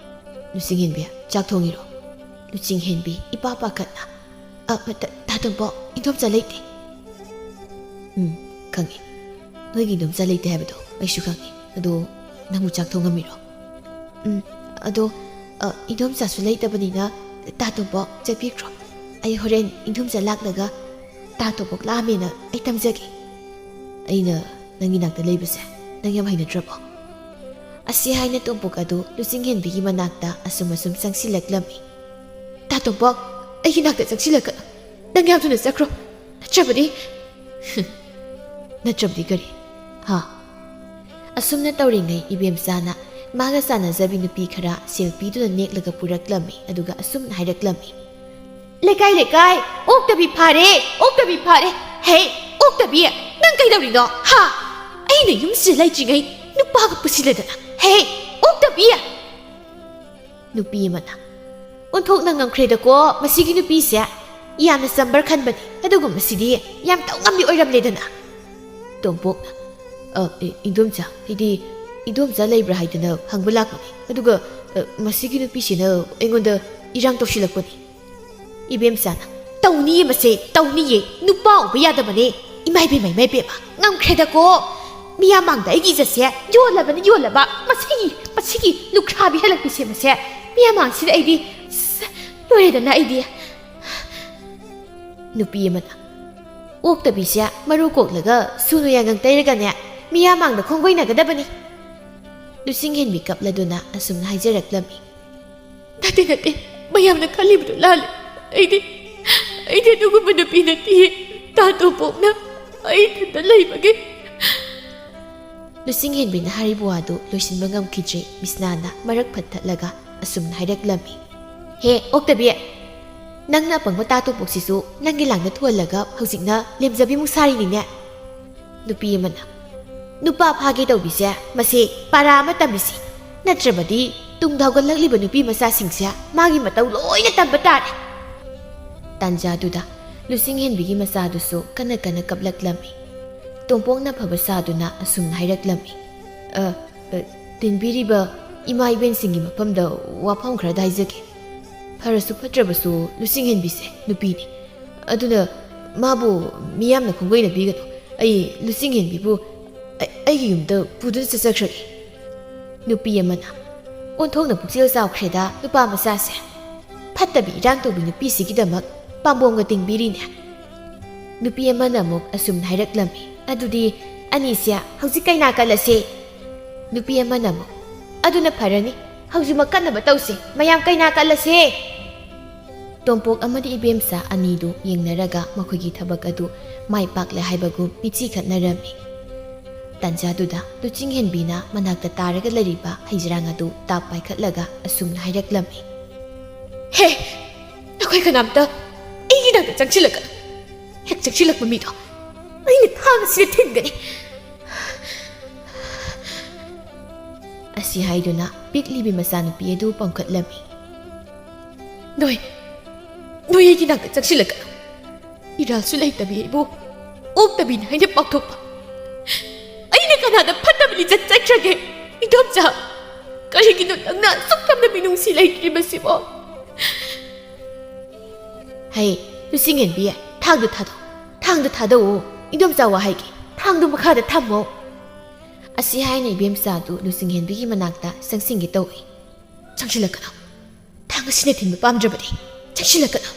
"ꯂꯨꯆꯤꯡꯍꯦꯟꯕꯤ, ꯆꯥꯛ ꯊꯣꯡꯉꯤꯔꯣ?" ꯂꯨꯆꯤꯡꯍꯦꯟꯕꯤ ꯏꯄꯥ ꯄꯥꯈꯠꯅ, "ꯑ, ꯇ-, ꯇꯥ ꯇꯣꯝꯄꯣꯛ, ꯏꯟꯗꯣꯝꯆꯥ ꯂꯩꯇꯦ꯫" "ꯎꯝ, ꯈꯪꯉꯤ꯫ ꯅꯣꯏꯒꯤ ꯏꯟꯗꯣꯝꯆꯥ ꯂꯩꯇꯦ ꯍꯥꯏꯕꯗꯣ ꯑꯩꯁꯨ ꯈꯪꯉꯤ꯫ ꯑꯗꯣ ꯅꯪꯕꯨ ꯆꯥꯛ ꯊꯣꯡꯉꯝꯃꯤꯔꯣ?" "ꯎꯝ, ꯑꯗꯣ, ꯑ, ꯏꯟꯗꯣꯝꯆꯥꯁꯨ ꯂꯩꯇꯕꯅꯤꯅ ꯇꯥ ꯇꯣꯝꯄꯣꯛ ꯆꯠꯄꯤꯈ꯭ꯔꯣ꯫ ꯑꯩ ꯍꯣꯔꯦꯟ ꯏꯟꯗꯣꯝꯆꯥ ꯂꯥꯛꯂꯒ ꯇꯥ ꯇꯣꯝꯄꯣꯛ ꯂꯥꯛꯑꯝꯃꯦꯅ ꯑꯩ ꯇꯝꯖꯒꯦ꯫" "ꯑꯩꯅ ꯅꯪꯒꯤ ꯅꯥꯛꯇ ꯂꯩꯕꯁꯦ ꯅꯪ ꯌꯥꯝ ꯍꯩꯅꯗ꯭ꯔꯕꯣ?" ꯑꯁꯤ ꯍꯥꯏꯅ ꯇꯣꯝꯄꯣꯛ ꯑꯗꯨ ꯂꯨꯆꯤꯡꯍꯦꯟꯕꯤꯒꯤ ꯃꯅꯥꯛꯇ ꯑꯁꯨꯝ ꯑꯁꯨꯝ ꯆꯪꯁꯤꯜꯂꯛꯂꯝꯃꯤ꯫ "ꯇꯥ ꯇꯣꯝꯄꯣꯛ, ꯑꯩꯒꯤ ꯅꯥꯛꯇ ꯆꯪꯁꯤꯜꯂꯛꯀꯅꯨ꯫ ꯅꯪ ꯌꯥꯝ ꯊꯨꯅ ꯆꯠꯈ꯭ꯔꯣ꯫ ꯅꯠꯇ꯭ꯔꯕꯗꯤ..." "ꯅꯠꯇ꯭ꯔꯕꯗꯤ ꯀꯔꯤ? ꯍꯥ?" ꯑꯁꯨꯝꯅ ꯇꯧꯔꯤꯉꯩ ꯏꯕꯦꯝꯆꯥꯅ ꯃꯥꯒ ꯆꯥꯟꯅꯖꯕꯤ ꯅꯨꯄꯤ ꯈꯔ ꯁꯦꯜ ꯄꯤꯗꯨꯅ ꯅꯦꯛꯂꯒ ꯄꯨꯔꯛꯂꯝꯃꯤ, ꯑꯗꯨꯒ ꯑꯁꯨꯝꯅ ꯍꯥꯏꯔꯛꯂꯝꯃꯤ, "ꯂꯩꯀꯥꯏ, ꯂꯩꯀꯥꯏ, ꯑꯣꯛꯇꯕꯤ ꯐꯥꯔꯦ, ꯑꯣꯛꯇꯕꯤ ꯐꯥꯔꯦ꯫ ꯍꯦ, ꯑꯣꯛꯇꯕꯤ, ꯅꯪ ꯀꯩꯗꯧꯔꯤꯅꯣ? ꯍꯥ? ꯑꯩꯅ ꯌꯨꯝꯁꯤꯗ ꯂꯩꯇ꯭ꯔꯤꯉꯩ ꯅꯨꯄꯥꯒ ꯄꯨꯁꯤꯜꯂꯗꯅ꯫ ꯍꯦ, ꯑꯣꯛꯇꯕꯤ!" ꯅꯨꯄꯤ ꯑꯃꯅ, "ꯑꯣꯟꯊꯣꯛꯅ ꯉꯝꯈ꯭ꯔꯦꯗꯀꯣ ꯃꯁꯤꯒꯤ ꯅꯨꯄꯤꯁꯦ꯫ ꯌꯥꯝꯅ ꯆꯝꯕ꯭ꯔ ꯈꯟꯕꯅꯤ, ꯑꯗꯨꯒꯨꯝꯕꯁꯤꯗꯤ ꯌꯥꯝ ꯇꯧ ꯉꯝꯕꯤ ꯑꯣꯏꯔꯝꯂꯦꯗꯅ꯫" ꯇꯣꯝꯄꯣꯛꯅ, "ꯑ, ꯑꯦ, ꯏꯟꯗꯣꯝꯆꯥ, ꯑꯩꯗꯤ ꯏꯟꯗꯣꯝꯆꯥ ꯂꯩꯕ꯭ꯔꯥ ꯍꯥꯏꯗꯅ ꯍꯪꯕ ꯂꯥꯛꯄꯅꯤ꯫ ꯑꯗꯨꯒ, ꯑ, ꯃꯁꯤꯒꯤ ꯅꯨꯄꯤꯁꯤꯅ ꯑꯩꯉꯣꯟꯗ ꯏꯔꯥꯡ ꯇꯧꯁꯤꯜꯂꯛꯄꯅꯤ꯫" ꯏꯕꯦꯝꯆꯥꯅ, "ꯇꯧꯅꯤꯌꯦ ꯃꯁꯦ, ꯇꯧꯅꯤꯌꯦ꯫ ꯅꯨꯄꯥ ꯎꯕ ꯌꯥꯗꯕꯅꯦ꯫ ꯏꯃꯥ ꯏꯕꯦꯝꯃ, ꯏꯃꯥ ꯏꯕꯦꯝꯃ, ꯉꯝꯈ꯭ꯔꯦꯗꯀꯣ꯫ ꯃꯤꯌꯥꯝ ꯃꯥꯡꯗ ꯑꯩꯒꯤ ꯏꯖꯠꯁꯦ ꯌꯣꯜꯂꯕꯅꯤ, ꯌꯣꯜꯂꯕ꯫ ꯃꯁꯤꯒꯤ, ꯃꯁꯤꯒꯤ ꯂꯨꯈ꯭ꯔꯥꯕꯤ ꯍꯜꯂꯛꯄꯤꯁꯦ ꯃꯁꯦ꯫ ꯃꯤꯌꯥꯝ ꯃꯥꯡꯁꯤꯗ ꯑꯩꯗꯤ, ꯁ, ꯂꯣꯏꯔꯦꯗꯅ ꯑꯩꯗꯤ꯫" ꯅꯨꯄꯤ ꯑꯃꯅ, "ꯑꯣꯛꯇꯕꯤꯁꯦ ꯃꯔꯨ ꯀꯣꯛꯂꯒ ꯁꯨꯅꯨ ꯌꯥꯉꯪ ꯇꯩꯔꯒꯅꯦ, ꯃꯤꯌꯥꯝ ꯃꯥꯡꯗ ꯈꯣꯡꯒꯣꯏꯅꯒꯗꯕꯅꯤ꯫" ꯂꯨꯆꯤꯡꯍꯦꯟꯕꯤ ꯀꯞꯂꯗꯨꯅ ꯑꯁꯨꯝꯅ ꯍꯥꯏꯖꯔꯛꯂꯝꯃꯤ꯫ "ꯅꯠꯇꯦ, ꯅꯠꯇꯦ, ꯃꯌꯥꯝꯅ ꯈꯜꯂꯤꯕꯗꯨ ꯂꯥꯜꯂꯦ꯫ ꯑꯩꯗꯤ, ꯑꯩꯗꯤ ꯑꯗꯨꯒꯨꯝꯕ ꯅꯨꯄꯤ ꯅꯠꯇꯤꯌꯦ꯫ ꯇꯥ ꯇꯣꯝꯄꯣꯛꯅ ꯑꯩ ꯏꯊꯟꯇ ꯂꯩꯕꯒꯤ꯫" ꯂꯨꯆꯤꯡꯍꯦꯟꯕꯤꯅ ꯍꯥꯏꯔꯤꯕ ꯋꯥꯗꯨ ꯂꯣꯏꯁꯤꯟꯕ ꯉꯝꯈꯤꯗ꯭ꯔꯦ꯫ ꯃꯤꯁꯅꯥꯅ ꯃꯔꯛ ꯐꯠꯊꯠꯂꯒ ꯑꯁꯨꯝꯅ ꯍꯥꯏꯔꯛꯂꯝꯃꯤ, "ꯍꯦ, ꯑꯣꯛꯇꯕꯤ, ꯅꯪꯅ ꯑꯄꯪꯕ ꯇꯥ ꯇꯣꯝꯄꯣꯛꯁꯤꯁꯨ ꯅꯪꯒꯤ ꯂꯥꯡꯗ ꯊꯨꯍꯜꯂꯒ ꯍꯧꯖꯤꯛꯅ ꯂꯦꯝꯖꯕꯤꯃꯨꯛ ꯁꯥꯔꯤꯅꯤꯅꯦ꯫" ꯅꯨꯄꯤ ꯑꯃꯅ, "ꯅꯨꯄꯥ ꯐꯥꯒꯦ ꯇꯧꯕꯤꯁꯦ ꯃꯁꯤ ꯄꯥꯔꯥ ꯑꯃ ꯇꯝꯕꯤꯁꯤ, ꯅꯠꯇ꯭ꯔꯕꯗꯤ ꯇꯨꯡꯗ ꯍꯧꯒꯠꯂꯛꯂꯤꯕ ꯅꯨꯄꯤ ꯃꯆꯥꯁꯤꯡꯁꯦ ꯃꯥꯒꯤ ꯃꯇꯧ ꯂꯣꯏꯅ ꯇꯝꯕ ꯇꯥꯔꯦ꯫" ꯇꯥꯟꯖꯥꯗꯨꯗ ꯂꯨꯆꯤꯡꯍꯦꯟꯕꯤꯒꯤ ꯃꯆꯥꯗꯨꯁꯨ ꯀꯟꯅ ꯀꯟꯅ ꯀꯞꯂꯛꯂꯝꯃꯤ꯫ ꯇꯣꯝꯄꯣꯛꯅ ꯐꯕ ꯁꯥꯗꯨꯅ ꯑꯁꯨꯝꯅ ꯍꯥꯏꯔꯛꯂꯝꯃꯤ, "ꯑ, ꯑ, ꯇꯤꯟꯕꯤꯔꯤꯕ ꯏꯃꯥ ꯏꯕꯦꯟꯁꯤꯡꯒꯤ ꯃꯐꯝꯗ ꯋꯥꯐꯝ ꯈꯔꯗ ꯍꯥꯏꯖꯒꯦ꯫ ꯐꯔꯁꯨ ꯐꯠꯇ꯭ꯔꯕꯁꯨ ꯂꯨꯆꯤꯡꯍꯦꯟꯕꯤꯁꯦ ꯅꯨꯄꯤꯅꯤ꯫ ꯑꯗꯨꯅ ꯃꯥꯕꯨ ꯃꯤꯌꯥꯝꯅ ꯈꯣꯡꯒꯣꯏꯅꯕꯤꯒꯅꯨ꯫ ꯑꯩ ꯂꯨꯆꯤꯡꯍꯦꯟꯕꯤꯕꯨ ꯑꯩ-, ꯑꯩꯒꯤ ꯌꯨꯝꯗ ꯄꯨꯗꯨꯅ ꯆꯠꯆꯈ꯭ꯔꯒꯦ"꯫ ꯅꯨꯄꯤ ꯑꯃꯅ, "ꯑꯣꯟꯊꯣꯛꯅ ꯄꯨꯛꯆꯦꯜ ꯆꯥꯎꯈ꯭ꯔꯦꯗ ꯅꯨꯄꯥ ꯃꯆꯥꯁꯦ꯫ ꯐꯠꯇꯕꯤ ꯏꯔꯥꯡ ꯇꯧꯕꯤ ꯅꯨꯄꯤꯁꯤꯒꯤꯗꯃꯛ ꯄꯥꯝꯕꯣꯝꯒ ꯇꯤꯡꯕꯤꯔꯤꯅꯦ"꯫ ꯅꯨꯄꯤ ꯑꯃꯅ ꯑꯃꯨꯛ ꯑꯁꯨꯝꯅ ꯍꯥꯏꯔꯛꯂꯝꯃꯤ, "ꯑꯗꯨꯗꯤ ꯑꯅꯤꯁꯦ ꯍꯧꯖꯤꯛ ꯀꯩꯅꯥ ꯀꯠꯂꯁꯦ"꯫ ꯅꯨꯄꯤ ꯑꯃꯅ ꯑꯃꯨꯛ, "ꯑꯗꯨꯅ ꯐꯔꯅꯤ, ꯍꯧꯖꯤꯛꯃꯛ ꯀꯠꯅꯕ ꯇꯧꯁꯦ, ꯃꯌꯥꯝ ꯀꯩꯅꯥ ꯀꯠꯂꯁꯦ"꯫ ꯇꯣꯝꯄꯣꯛ ꯑꯃꯗꯤ ꯏꯕꯦꯝꯆꯥ ꯑꯅꯤꯗꯨ ꯌꯦꯡꯅꯔꯒ ꯃꯈꯣꯏꯒꯤ ꯊꯕꯛ ꯑꯗꯨ ꯃꯥꯏ ꯄꯥꯛꯂꯦ ꯍꯥꯏꯕꯒꯨꯝ ꯃꯤꯠꯆꯤ ꯈꯠꯅꯔꯝꯃꯤ꯫ ꯇꯥꯟꯖꯥꯗꯨꯗ ꯂꯨꯆꯤꯡꯍꯦꯟꯕꯤꯅ ꯃꯅꯥꯛꯇ ꯇꯥꯔꯒ ꯂꯩꯔꯤꯕ ꯍꯩꯖꯔꯥꯡ ꯑꯗꯨ ꯇꯥꯞ ꯄꯥꯏꯈꯠꯂꯒ ꯑꯁꯨꯝꯅ ꯍꯥꯏꯔꯛꯂꯝꯃꯤ, "ꯍꯦ! ꯅꯈꯣꯏ ꯀꯅꯥꯝꯇ ꯑꯩꯒꯤ ꯅꯥꯛꯇ ꯆꯪꯁꯤꯜꯂꯛꯀꯅꯨ꯫ ꯍꯦꯛ ꯆꯪꯁꯤꯜꯂꯛꯄ ꯃꯤꯗꯣ ꯑꯩꯅ ꯊꯥꯡ ꯑꯁꯤꯅ ꯊꯤꯟꯒꯅꯤ"꯫ ꯑꯁꯤ ꯍꯥꯏꯗꯨꯅ ꯄꯤꯛꯂꯤꯕꯤ ꯃꯆꯥꯅꯨꯄꯤ ꯑꯗꯨ ꯄꯝꯈꯠꯂꯝꯃꯤ꯫ "ꯅꯣꯏ, ꯅꯣꯏ ꯑꯩꯒꯤ ꯅꯥꯛꯇ ꯆꯪꯁꯤꯜꯂꯛꯀꯅꯨ꯫ ꯏꯔꯥꯜꯁꯨ ꯂꯩꯇꯕꯤ ꯑꯩꯕꯨ ꯑꯣꯛꯇꯕꯤꯅꯤ ꯍꯥꯏꯅ ꯄꯥꯎꯊꯣꯛꯄ ꯑꯩꯅ ꯀꯅꯥꯗ ꯐꯠꯇꯕ ꯂꯤꯆꯠ ꯆꯠꯈ꯭ꯔꯒꯦ? ꯏꯗꯣꯝꯆꯥ, ꯀꯔꯤꯒꯤꯅꯣ ꯅꯪꯅ ꯑꯁꯨꯛ ꯌꯥꯝꯅ ꯃꯤꯅꯨꯡꯁꯤ ꯂꯩꯇ꯭ꯔꯤꯕꯁꯤꯕꯣ?" "ꯍꯩ, ꯂꯨꯆꯤꯡꯍꯦꯟꯕꯤ, ꯊꯥꯡꯗꯨ ꯊꯥꯗꯣꯛ, ꯊꯥꯡꯗꯨ ꯊꯥꯗꯣꯛꯎ꯫ ꯏꯗꯣꯝꯆꯥ ꯋꯥ ꯍꯥꯏꯒꯦ, ꯊꯥꯡꯗꯨ ꯃꯈꯥꯗ ꯊꯝꯃꯣ"꯫ ꯑꯁꯤ ꯍꯥꯏꯅ ꯏꯕꯦꯝꯆꯥꯗꯨ ꯂꯨꯆꯤꯡꯍꯦꯟꯕꯤꯒꯤ ꯃꯅꯥꯛꯇ ꯆꯪꯁꯤꯟꯒꯦ ꯇꯧꯏ꯫ "ꯆꯪꯁꯤꯜꯂꯛꯀꯅꯨ꯫ ꯊꯥꯡ ꯑꯁꯤꯅ ꯊꯤꯟꯕ ꯄꯥꯝꯗ꯭ꯔꯕꯗꯤ ꯆꯪꯁꯤꯜꯂꯛꯀꯅꯨ"꯫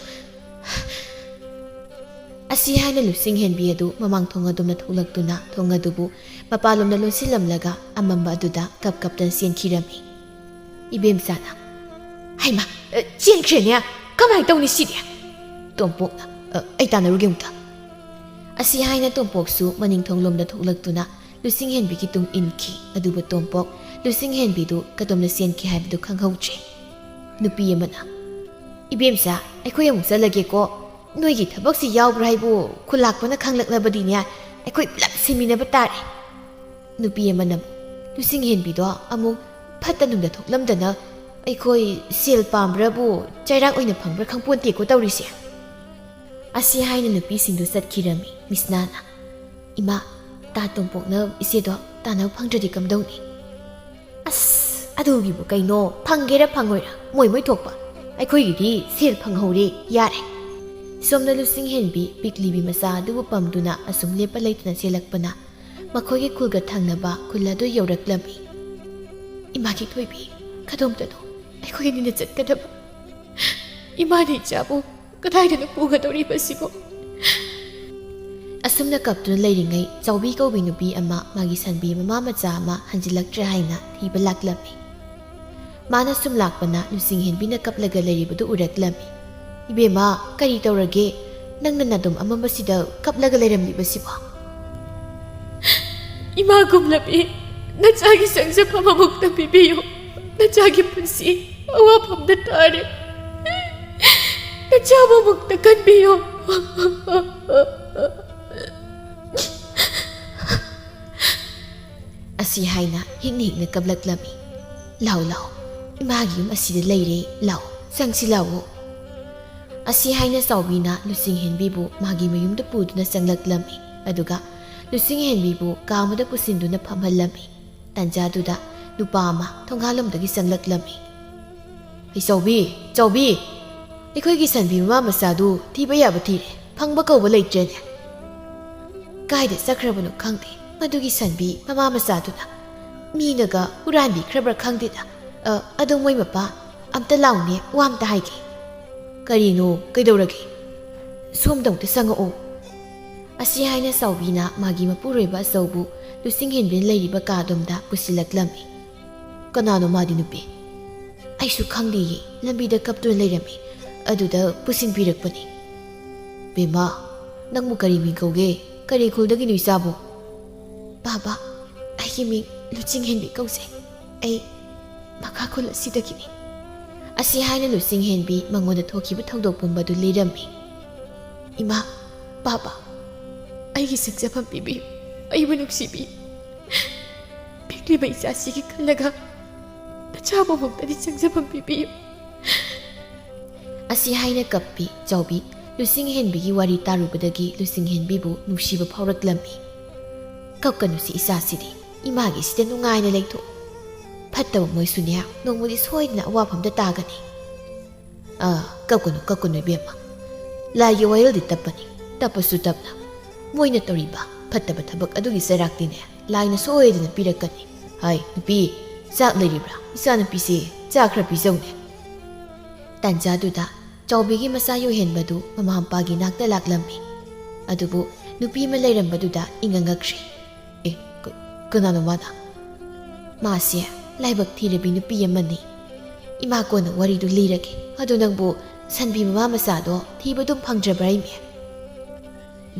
ꯑꯁꯤ ꯍꯥꯏꯅ ꯂꯨꯆꯤꯡꯍꯦꯟꯕꯤ ꯑꯗꯨ ꯃꯃꯥꯡ ꯊꯣꯡ ꯑꯗꯣꯝꯗ ꯊꯣꯛꯂꯛꯇꯨꯅ ꯊꯣꯡ ꯑꯗꯨꯕꯨ ꯃꯄꯥꯟꯂꯣꯝꯗ ꯂꯣꯟꯁꯤꯜꯂꯝꯂꯒ ꯑꯃꯝꯕ ꯑꯗꯨꯗ ꯀꯞ ꯀꯞꯇꯅ ꯆꯦꯟꯈꯤꯔꯝꯃꯤ꯫ ꯏꯕꯦꯝꯆꯥꯅ, "ꯍꯩꯃꯥ, ꯑ, ꯆꯦꯟꯈ꯭ꯔꯦꯅꯦ꯫ ꯀꯃꯥꯏꯅ ꯇꯧꯅꯤ ꯁꯤꯗꯤ?" ꯇꯣꯝꯄꯣꯛꯅ, "ꯑ, ꯑꯩ ꯇꯥꯟꯅꯔꯨꯒꯦ ꯑꯃꯨꯛꯇ"꯫ ꯑꯁꯤ ꯍꯥꯏꯅ ꯇꯣꯝꯄꯣꯛꯁꯨ ꯃꯅꯤꯡ ꯊꯣꯡꯂꯣꯝꯗ ꯊꯣꯛꯂꯛꯇꯨꯅ ꯂꯨꯆꯤꯡꯍꯦꯟꯕꯤꯒꯤ ꯇꯨꯡ ꯏꯟꯈꯤ꯫ ꯑꯗꯨꯕꯨ ꯇꯣꯝꯄꯣꯛ ꯂꯨꯆꯤꯡꯍꯦꯟꯕꯤꯗꯨ ꯀꯗꯣꯝꯗ ꯆꯦꯟꯈꯤ ꯍꯥꯏꯕꯗꯨ ꯈꯪꯍꯧꯗ꯭ꯔꯦ꯫ ꯅꯨꯄꯤ ꯑꯃꯅ, "ꯏꯕꯦꯝꯆꯥ, ꯑꯩꯈꯣꯏ ꯑꯃꯨꯛ ꯆꯠꯂꯒꯦꯀꯣ꯫ ꯅꯣꯏꯒꯤ ꯊꯕꯛꯁꯤ ꯌꯥꯎꯕ꯭ꯔꯥ ꯍꯥꯏꯕꯨ ꯈꯨꯂꯥꯛꯄꯅ ꯈꯪꯂꯛꯂꯕꯗꯤꯅꯦ, ꯑꯩꯈꯣꯏ ꯄꯨꯂꯞ ꯁꯤꯃꯤꯟꯅꯕ ꯇꯥꯔꯦ"꯫ ꯅꯨꯄꯤ ꯑꯃꯅ, "ꯂꯨꯆꯤꯡꯍꯦꯟꯕꯤꯗꯣ ꯑꯃꯨꯛ ꯐꯠꯇ ꯅꯨꯡꯗ ꯊꯣꯛꯂꯝꯗꯅ ꯑꯩꯈꯣꯏ ꯁꯦꯜ ꯄꯥꯝꯕ꯭ꯔꯥꯕꯨ ꯆꯩꯔꯥꯛ ꯑꯣꯏꯅ ꯐꯪꯕ꯭ꯔꯥ ꯈꯪꯄꯣꯟꯇꯦꯀꯣ ꯇꯧꯔꯤꯁꯦ"꯫ ꯑꯁꯤ ꯍꯥꯏꯅ ꯅꯨꯄꯤꯁꯤꯡꯗꯨ ꯆꯠꯈꯤꯔꯝꯃꯤ꯫ ꯃꯤꯁꯅꯥꯅ, "ꯏꯃꯥ, ꯇꯥ ꯇꯣꯝꯄꯣꯛꯅ ꯏꯆꯦꯗꯣ ꯇꯥꯟꯅꯕ ꯐꯪꯗ꯭ꯔꯗꯤ ꯀꯝꯗꯧꯅꯤ?" "ꯑꯁ, ꯑꯗꯨꯒꯤꯕꯨ ꯀꯩꯅꯣ, ꯐꯪꯒꯦꯔꯥ ꯐꯪꯉꯣꯏꯔꯥ, ꯃꯣꯏ ꯃꯣꯏ ꯊꯣꯛꯄ꯫ ꯑꯩꯈꯣꯏꯒꯤꯗꯤ ꯁꯦꯜ ꯐꯪꯍꯧꯔꯦ, ꯌꯥꯔꯦ꯫" ꯁꯣꯝꯗ ꯂꯨꯆꯤꯡ ꯍꯦꯟꯕꯤ ꯄꯤꯛꯂꯤꯕꯤ ꯃꯆꯥ ꯑꯗꯨꯕꯨ ꯄꯝꯗꯨꯅ ꯑꯁꯨꯝ ꯂꯦꯞꯄ ꯂꯩꯇꯅ ꯆꯦꯜꯂꯛꯄꯅ ꯃꯈꯣꯏꯒꯤ ꯈꯨꯜꯒ ꯊꯪꯅꯕ ꯈꯨꯜ ꯑꯗꯨ ꯌꯧꯔꯛꯂꯝꯃꯤ꯫ "ꯏꯃꯥꯒꯤ ꯊꯣꯏꯕꯤ, ꯀꯗꯣꯝꯗꯅꯣ ꯑꯩꯈꯣꯏ ꯑꯅꯤꯅ ꯆꯠꯀꯗꯕ? ꯏꯃꯥꯅ ꯏꯆꯥꯕꯨ ꯀꯗꯥꯏꯗꯅꯣ ꯄꯨꯒꯗꯧꯔꯤꯕꯁꯤꯕꯣ?" ꯑꯁꯨꯝꯅ ꯀꯞꯇꯨꯅ ꯂꯩꯔꯤꯉꯩ, ꯆꯥꯎꯕꯤ ꯀꯧꯕꯤ ꯅꯨꯄꯤ ꯑꯃ ꯃꯥꯒꯤ ꯁꯟꯕꯤ ꯃꯃꯥ ꯃꯆꯥ ꯑꯃ ꯍꯟꯖꯤꯜꯂꯛꯇ꯭ꯔꯦ ꯍꯥꯏꯅ ꯊꯤꯕ ꯂꯥꯛꯂꯝꯃꯤ꯫ ꯃꯥꯅ ꯁꯨꯝ ꯂꯥꯛꯄꯅ ꯂꯨꯆꯤꯡ ꯍꯦꯟꯕꯤꯅ ꯀꯞꯂꯒ ꯂꯩꯔꯤꯕꯗꯨ ꯎꯔꯛꯂꯝꯃꯤ꯫ "ꯏꯕꯦꯝꯃ, ꯀꯔꯤ ꯇꯧꯔꯒꯦ? ꯅꯪꯅ ꯅꯥꯗꯨꯝ ꯑꯃꯝꯕꯁꯤꯗ ꯀꯞꯂꯒ ꯂꯩꯔꯝꯂꯤꯕꯁꯤꯕꯣ?" "ꯏꯃꯥ ꯀꯨꯝꯂꯕꯤ, ꯅꯆꯥꯒꯤ ꯆꯪꯖꯐꯝ ꯑꯃꯨꯛꯇ ꯄꯤꯕꯤꯌꯨ꯫ ꯅꯆꯥꯒꯤ ꯄꯨꯟꯁꯤ ꯑꯋꯥꯐꯝꯗ ꯇꯥꯔꯦ꯫ ꯅꯆꯥꯕꯨ ꯑꯃꯨꯛꯇ ꯀꯟꯕꯤꯌꯨ꯫" ꯑꯁꯤ ꯍꯥꯏꯅ ꯍꯤꯛꯅ ꯍꯤꯛꯅ ꯀꯞꯂꯛꯂꯝꯃꯤ꯫ "ꯂꯥꯎ, ꯂꯥꯎ, ꯏꯃꯥꯒꯤ ꯌꯨꯝ ꯑꯁꯤꯗ ꯂꯩꯔꯦ, ꯂꯥꯎ, ꯆꯪꯁꯤ ꯂꯥꯎꯑꯣ꯫" ꯑꯁꯤ ꯍꯥꯏꯅ ꯆꯥꯎꯕꯤꯅ ꯂꯨꯆꯤꯡ ꯍꯦꯟꯕꯤꯕꯨ ꯃꯥꯒꯤ ꯃꯌꯨꯝꯗ ꯄꯨꯗꯨꯅ ꯆꯪꯂꯛꯂꯝꯃꯤ꯫ ꯑꯗꯨꯒ ꯂꯨꯆꯤꯡ ꯍꯦꯟꯕꯤꯕꯨ ꯀꯥ ꯑꯃꯗ ꯄꯨꯁꯤꯟꯗꯨꯅ ꯐꯝꯍꯜꯂꯝꯃꯤ꯫ ꯇꯥꯟꯖꯥꯗꯨꯗ ꯅꯨꯄꯥ ꯑꯃ ꯊꯣꯡꯒꯥꯜꯂꯣꯝꯗꯒꯤ ꯆꯪꯂꯛꯂꯝꯃꯤ꯫ "ꯍꯩ ꯆꯥꯎꯕꯤ, ꯆꯥꯎꯕꯤ, ꯑꯩꯈꯣꯏꯒꯤ ꯁꯟꯕꯤ ꯃꯃꯥ ꯃꯆꯥꯗꯨ ꯊꯤꯕ ꯌꯥꯕ ꯊꯤꯔꯦ, ꯐꯪꯕ ꯀꯧꯕ ꯂꯩꯇ꯭ꯔꯦꯅꯦ꯫ ꯀꯥꯏꯗ ꯆꯠꯈ꯭ꯔꯕꯅꯣ ꯈꯪꯗꯦ ꯃꯗꯨꯒꯤ ꯁꯟꯕꯤ ꯃꯃꯥ ꯃꯆꯥꯗꯨꯅ꯫ ꯃꯤꯅꯒ ꯍꯨꯔꯥꯟꯕꯤꯈ꯭ꯔꯕ꯭ꯔꯥ ꯈꯪꯗꯦꯗ꯫ ꯑ, ꯑꯗꯣ ꯃꯣꯏ ꯃꯄꯥ, ꯑꯝꯇ ꯂꯥꯎꯅꯦ, ꯋꯥ ꯑꯝꯇ ꯍꯥꯏꯒꯦ꯫" "ꯀꯔꯤꯅꯣ, ꯀꯩꯗꯧꯔꯒꯦ? ꯁꯣꯝꯗ ꯑꯝꯇ ꯆꯪꯉꯛꯑꯣ꯫" ꯑꯁꯤ ꯍꯥꯏꯅ ꯆꯥꯎꯕꯤꯅ ꯃꯥꯒꯤ ꯃꯄꯨꯔꯣꯏꯕ ꯑꯆꯧꯕꯨ ꯂꯨꯆꯤꯡ ꯍꯦꯟꯕꯤꯅ ꯂꯩꯔꯤꯕ ꯀꯥꯗꯣꯝꯗ ꯄꯨꯁꯤꯜꯂꯛꯂꯝꯃꯤ꯫ "ꯀꯅꯥꯅꯣ ꯃꯥꯗꯤ ꯅꯨꯄꯤ?" "ꯑꯩꯁꯨ ꯈꯪꯗꯦꯌꯦ, ꯂꯝꯕꯤꯗ ꯀꯞꯇꯨꯅ ꯂꯩꯔꯝꯃꯤ, ꯑꯗꯨꯗ ꯄꯨꯁꯤꯟꯕꯤꯔꯛꯄꯅꯤ꯫" "ꯕꯦꯝꯃ, ꯅꯪꯕꯨ ꯀꯔꯤ ꯃꯤꯡ ꯀꯧꯒꯦ? ꯀꯔꯤ ꯈꯨꯜꯗꯒꯤꯅꯣ ꯏꯆꯥꯕꯨ?" "ꯕꯥꯕꯥ, ꯑꯩꯒꯤ ꯃꯤꯡ ꯂꯨꯆꯤꯡ ꯍꯦꯟꯕꯤ ꯀꯧꯖꯩ꯫ ꯑꯩ ꯃꯈꯥ ꯈꯨꯜ ꯑꯁꯤꯗꯒꯤꯅꯤ꯫" ꯑꯁꯤ ꯍꯥꯏꯅ ꯂꯨꯆꯤꯡ ꯍꯦꯟꯕꯤ ꯃꯉꯣꯟꯗ ꯊꯣꯛꯈꯤꯕ ꯊꯧꯗꯣꯛ ꯄꯨꯝꯕꯗꯨ ꯂꯤꯔꯝꯃꯤ꯫ "ꯏꯃꯥ, ꯕꯥꯕꯥ, ꯑꯩꯒꯤ ꯁꯤꯡꯖꯐꯝ ꯄꯤꯕꯤꯌꯨ, ꯑꯩꯕꯨ ꯅꯨꯡꯁꯤꯕꯤꯌꯨ꯫ ꯄꯤꯛꯂꯤꯕ ꯏꯆꯥꯁꯤꯒꯤ ꯈꯜꯂꯒ ꯅꯆꯥꯕꯨ ꯑꯃꯨꯛꯇꯗꯤ ꯁꯤꯡꯖꯐꯝ ꯄꯤꯕꯤꯌꯨ꯫" ꯑꯁꯤ ꯍꯥꯏꯅ ꯀꯞꯄꯤ ꯆꯥꯎꯕꯤ꯫ ꯂꯨꯆꯤꯡꯍꯦꯟꯕꯤꯒꯤ ꯋꯥꯔꯤ ꯇꯥꯔꯨꯕꯗꯒꯤ ꯂꯨꯆꯤꯡꯍꯦꯟꯕꯤꯕꯨ ꯅꯨꯡꯁꯤꯕ ꯐꯥꯎꯔꯛꯂꯝꯃꯤ꯫ "ꯀꯞꯀꯅꯨꯁꯤ ꯏꯆꯥꯁꯤꯗꯤ, ꯏꯃꯥꯒꯤꯁꯤꯗ ꯅꯨꯡꯉꯥꯏꯅ ꯂꯩꯊꯣꯛꯎ꯫ ꯐꯠꯇꯕ ꯃꯣꯏꯁꯨꯅꯦ ꯅꯣꯡꯃꯗꯤ ꯁꯣꯏꯗꯅ ꯑꯋꯥꯐꯝꯗ ꯇꯥꯒꯅꯤ꯫" "ꯑꯥ, ꯀꯞꯀꯅꯨ, ꯀꯞꯀꯅꯨ ꯏꯕꯦꯝꯃ꯫ ꯂꯥꯏꯒꯤ ꯋꯥꯌꯦꯜꯗꯤ ꯇꯞꯄꯅꯤ, ꯇꯞꯄꯁꯨ ꯇꯞꯅ꯫ ꯃꯣꯏꯅ ꯇꯧꯔꯤꯕ ꯐꯠꯇꯕ ꯊꯕꯛ ꯑꯗꯨꯒꯤ ꯆꯩꯔꯥꯛꯇꯤꯅꯦ ꯂꯥꯏꯅ ꯁꯣꯏꯗꯅ ꯄꯤꯔꯛꯀꯅꯤ꯫ ꯍꯥꯏ, ꯅꯨꯄꯤ, ꯆꯥꯛ ꯂꯩꯔꯤꯕ꯭ꯔꯥ? ꯏꯆꯥꯅꯨꯄꯤꯁꯦ ꯆꯥꯛ ꯈꯔ ꯄꯤꯖꯧꯅꯦ꯫" ꯇꯥꯟꯖꯥꯗꯨꯗ ꯆꯥꯎꯕꯤꯒꯤ ꯃꯆꯥ ꯌꯣꯏꯍꯦꯟꯕꯗꯨ ꯃꯃꯥ ꯃꯄꯥꯒꯤ ꯅꯥꯛꯇ ꯂꯥꯛꯂꯝꯃꯤ꯫ ꯑꯗꯨꯕꯨ ꯅꯨꯄꯤ ꯑꯃ ꯂꯩꯔꯝꯕꯗꯨꯗ ꯏꯉꯛ ꯉꯛꯈ꯭ꯔꯤ꯫ "ꯑꯦ, ꯀ-, ꯀꯅꯥꯅꯣ ꯃꯥꯅ?" "ꯃꯥꯁꯦ ꯂꯥꯏꯕꯛ ꯊꯤꯔꯕꯤ ꯅꯨꯄꯤ ꯑꯃꯅꯤ꯫ ꯏꯃꯥ ꯀꯣꯟꯅ ꯋꯥꯔꯤꯗꯨ ꯂꯤꯔꯒꯦ꯫ ꯑꯗꯣ ꯅꯪꯕꯨ ꯁꯟꯕꯤ ꯃꯃꯥ ꯃꯆꯥꯗꯣ ꯊꯤꯕ ꯑꯗꯨꯝ ꯐꯪꯗ꯭ꯔꯕ꯭ꯔꯥ ꯏꯃꯦ?"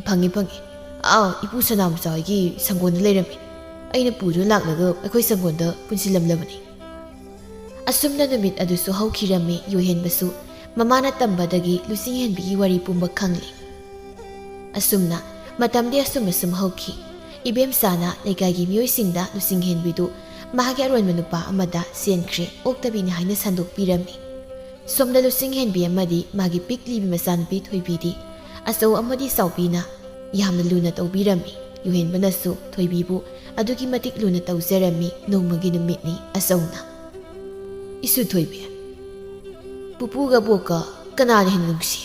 "ꯐꯪꯉꯤ, ꯐꯪꯉꯤ꯫ ꯑꯥ, ꯏꯄꯨ ꯁꯅꯥꯃꯆꯥ ꯍꯣꯏꯒꯤ ꯁꯪꯒꯣꯟꯗ ꯂꯩꯔꯝꯃꯤ꯫ ꯑꯩꯅ ꯄꯨꯗꯨꯅ ꯂꯥꯛꯂꯒ ꯑꯩꯈꯣꯏ ꯁꯪꯒꯣꯟꯗ ꯄꯨꯟꯁꯤꯜꯂꯝꯂꯕꯅꯤ꯫" ꯑꯁꯨꯝꯅ ꯅꯨꯃꯤꯠ ꯑꯗꯨꯁꯨ ꯍꯧꯈꯤꯔꯝꯃꯤ꯫ ꯌꯣꯏꯍꯦꯟꯕꯁꯨ ꯃꯃꯥꯅ ꯇꯝꯕꯗꯒꯤ ꯂꯨꯆꯤꯡꯍꯦꯟꯕꯤꯒꯤ ꯋꯥꯔꯤ ꯄꯨꯝꯕ ꯈꯪꯂꯤ꯫ ꯑꯁꯨꯝꯅ ꯃꯇꯝꯗꯤ ꯑꯁꯨꯝ ꯑꯁꯨꯝ ꯍꯧꯈꯤ꯫ ꯏꯕꯦꯝꯆꯥꯅ ꯂꯩꯀꯥꯏꯒꯤ ꯃꯤꯑꯣꯏꯁꯤꯡꯗ ꯂꯨꯆꯤꯡꯍꯦꯟꯕꯤꯗꯨ ꯃꯍꯥꯛꯀꯤ ꯑꯔꯣꯟꯕ ꯅꯨꯄꯥ ꯑꯃꯗ ꯆꯦꯟꯈ꯭ꯔꯦ, ꯑꯣꯛꯇꯕꯤꯅꯤ ꯍꯥꯏꯅ ꯁꯟꯗꯣꯛꯄꯤꯔꯝꯃꯤ꯫ ꯁꯣꯝꯗ ꯂꯨꯆꯤꯡꯍꯦꯟꯕꯤ ꯑꯃꯗꯤ ꯃꯥꯒꯤ ꯄꯤꯛꯂꯤꯕꯤ ꯃꯆꯥꯅꯨꯄꯤ ꯊꯣꯏꯕꯤꯗꯤ ꯑꯆꯧ ꯑꯃꯗꯤ ꯆꯥꯎꯕꯤꯅ ꯌꯥꯝꯅ ꯂꯨꯅ ꯇꯧꯕꯤꯔꯝꯃꯤ꯫ ꯌꯣꯏꯍꯦꯟꯕꯅꯁꯨ ꯊꯣꯏꯕꯤꯕꯨ ꯑꯗꯨꯛꯀꯤ ꯃꯇꯤꯛ ꯂꯨꯅ ꯇꯧꯖꯔꯝꯃꯤ꯫ ꯅꯣꯡꯃꯒꯤ ꯅꯨꯃꯤꯠꯅꯤ꯫ ꯑꯆꯧꯅ, "ꯏꯁꯨ ꯊꯣꯏꯕꯤ, ꯄꯨꯄꯨꯒ ꯕꯣꯛꯀ ꯀꯅꯥꯅ ꯍꯦꯟꯅ ꯅꯨꯡꯁꯤ?"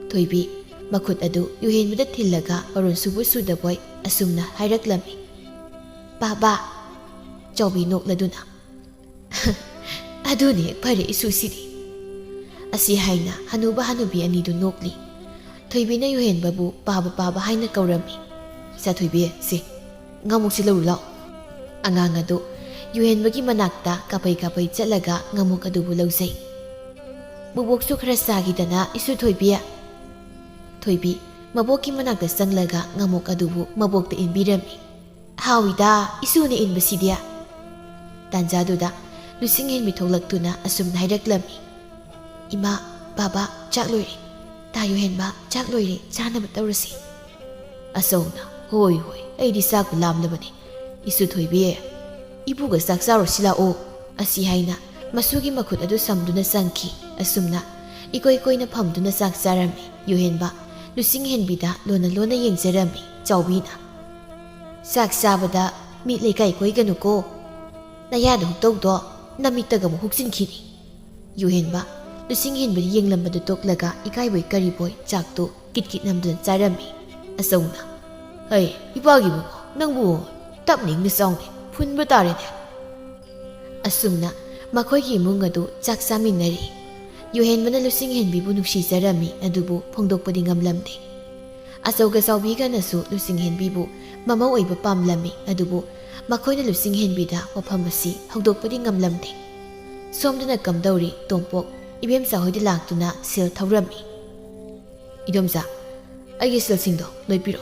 ꯊꯣꯏꯕꯤ ꯃꯈꯨꯠ ꯑꯗꯨ ꯌꯣꯏꯍꯦꯟꯕꯗ ꯊꯤꯜꯂꯒ ꯃꯔꯣꯟ ꯁꯨꯕ ꯁꯨꯗꯕꯣꯏ ꯑꯁꯨꯝꯅ ꯍꯥꯏꯔꯛꯂꯝꯃꯤ꯫ "ꯕꯥꯕꯥ!" ꯆꯥꯎꯕꯤ ꯅꯣꯛꯂꯗꯨꯅ, "ꯑꯗꯨꯅꯤ ꯍꯦꯛ ꯐꯔꯦ ꯏꯁꯨꯁꯤꯗꯤ꯫" ꯑꯁꯤ ꯍꯥꯏꯅ ꯍꯅꯨꯕ ꯍꯅꯨꯕꯤ ꯑꯅꯤꯗꯨ ꯅꯣꯛꯂꯤ꯫ ꯊꯣꯏꯕꯤꯅ ꯌꯣꯏꯍꯦꯟꯕꯕꯨ "ꯄꯥꯕ, ꯄꯥꯕ" ꯍꯥꯏꯅ ꯀꯧꯔꯝꯃꯤ꯫ "ꯏꯆꯥ ꯊꯣꯏꯕꯤ, ꯁꯦ, ꯉꯥꯃꯨꯛꯁꯤ ꯂꯧꯔꯨ ꯂꯥꯎ꯫" ꯑꯉꯥꯡ ꯑꯗꯨ ꯌꯣꯏꯍꯦꯟꯕꯒꯤ ꯃꯅꯥꯛꯇ ꯀꯥꯄꯩ ꯀꯥꯄꯩ ꯆꯠꯂꯒ ꯉꯥꯃꯨꯛ ꯑꯗꯨꯕꯨ ꯂꯧꯖꯩ꯫ "ꯕꯨꯕꯣꯛꯁꯨ ꯈꯔ ꯆꯥꯈꯤꯗꯅ, ꯏꯁꯨ ꯊꯣꯏꯕꯤ꯫" ꯊꯣꯏꯕꯤ ꯃꯕꯣꯛꯀꯤ ꯃꯅꯥꯛꯇ ꯆꯪꯂꯒ ꯉꯥꯃꯨꯛ ꯑꯗꯨꯕꯨ ꯃꯕꯣꯛꯇ ꯏꯟꯕꯤꯔꯝꯃꯤ꯫ "ꯍꯥꯎꯏꯗ, ꯏꯁꯨꯅ ꯏꯟꯕꯁꯤꯗꯤ꯫" ꯇꯥꯟꯖꯥꯗꯨꯗ ꯂꯨꯆꯤꯡꯍꯦꯟꯕꯤ ꯊꯣꯛꯂꯛꯇꯨꯅ ꯑꯁꯨꯝꯅ ꯍꯥꯏꯔꯛꯂꯝꯃꯤ, "ꯏꯃꯥ, ꯕꯥꯕꯥ, ꯆꯥꯛ ꯂꯣꯏꯔꯦ꯫ ꯇꯥ ꯌꯣꯏꯍꯦꯟꯕ, ꯆꯥꯛ ꯂꯣꯏꯔꯦ, ꯆꯥꯅꯕ ꯇꯧꯔꯁꯤ꯫" ꯑꯆꯧꯅ, "ꯍꯣꯏ, ꯍꯣꯏ, ꯑꯩꯗꯤ ꯆꯥꯛꯄꯨ ꯂꯥꯝꯂꯕꯅꯤ꯫ ꯏꯁꯨ ꯊꯣꯏꯕꯤ, ꯏꯄꯨꯒ ꯆꯥꯛ ꯆꯥꯔꯨꯁꯤ ꯂꯥꯛꯑꯣ꯫" ꯑꯁꯤ ꯍꯥꯏꯅ ꯃꯁꯨꯒꯤ ꯃꯈꯨꯠ ꯑꯗꯨ ꯁꯝꯗꯨꯅ ꯆꯪꯈꯤ꯫ ꯑꯁꯨꯝꯅ ꯏꯀꯣꯏ ꯀꯣꯏꯅ ꯐꯝꯗꯨꯅ ꯆꯥꯛ ꯆꯥꯔꯝꯃꯤ꯫ ꯌꯨꯍꯦꯟꯕ ꯂꯨꯁꯤꯡ ꯍꯦꯟꯕꯤꯗ ꯂꯣꯟꯅ ꯂꯣꯟꯅ ꯌꯦꯡꯖꯔꯝꯃꯤ꯫ ꯆꯥꯎꯕꯤꯅ, "ꯆꯥꯛ ꯆꯥꯕꯗ ꯃꯤꯠ ꯂꯩꯀꯥꯏ ꯀꯣꯏꯒꯅꯨꯀꯣ꯫ ꯅꯌꯥꯗ ꯍꯨꯛꯇꯧꯗꯣ ꯅꯃꯤꯠꯇꯒ ꯑꯃꯨꯛ ꯍꯨꯛꯆꯤꯟꯈꯤꯅꯤ"꯫ ꯌꯨꯍꯦꯟꯕ ꯂꯨꯁꯤꯡ ꯍꯦꯟꯕꯗ ꯌꯦꯡꯂꯝꯕꯗꯨ ꯇꯣꯛꯂꯒ ꯏꯀꯥꯏꯕꯣꯏ ꯀꯔꯤꯕꯣꯏ ꯆꯥꯛꯇꯨ ꯀꯤꯠ ꯀꯤꯠ ꯅꯝꯗꯨꯅ ꯆꯥꯔꯝꯃꯤ꯫ ꯑꯆꯧꯅ, "ꯍꯩ, ꯏꯄꯥꯒꯤ ꯏꯕꯨꯡꯉꯣ, ꯅꯪꯕꯨ ꯇꯞꯅ ꯏꯪꯅ ꯆꯥꯎꯅꯦ, ꯐꯨꯟꯕ ꯇꯥꯔꯦꯅꯦ"꯫ ꯑꯁꯨꯝꯅ ꯃꯈꯣꯏꯒꯤ ꯏꯃꯨꯡ ꯑꯗꯨ ꯆꯥꯛ ꯆꯥꯃꯤꯟꯅꯔꯤ꯫ ꯌꯨꯍꯦꯟꯕꯅ ꯂꯨꯁꯤꯡ ꯍꯦꯟꯕꯤꯕꯨ ꯅꯨꯡꯁꯤꯖꯔꯝꯃꯤ, ꯑꯗꯨꯕꯨ ꯐꯣꯡꯗꯣꯛꯄꯗꯤ ꯉꯝꯂꯝꯗꯦ꯫ ꯑꯆꯧꯒ ꯆꯥꯎꯕꯤꯒꯅꯁꯨ ꯂꯨꯁꯤꯡ ꯍꯦꯟꯕꯤꯕꯨ ꯃꯃꯧ ꯑꯣꯏꯕ ꯄꯥꯝꯂꯝꯃꯤ, ꯑꯗꯨꯕꯨ ꯃꯈꯣꯏꯅ ꯂꯨꯁꯤꯡ ꯍꯦꯟꯕꯤꯗ ꯋꯥꯐꯝ ꯑꯁꯤ ꯍꯧꯗꯣꯛꯄꯗꯤ ꯉꯝꯂꯝꯗꯦ꯫ ꯁꯣꯝꯗꯅ ꯀꯝꯗꯧꯔꯤ, ꯇꯣꯝꯄꯣꯛ ꯏꯕꯦꯝꯆꯥ ꯍꯣꯏꯗ ꯂꯥꯛꯇꯨꯅ ꯁꯦꯜ ꯊꯧꯔꯝꯃꯤ꯫ "ꯏꯗꯣꯝꯆꯥ, ꯑꯩꯒꯤ ꯁꯦꯜꯁꯤꯡꯗꯣ ꯂꯣꯏ ꯄꯤꯔꯣ꯫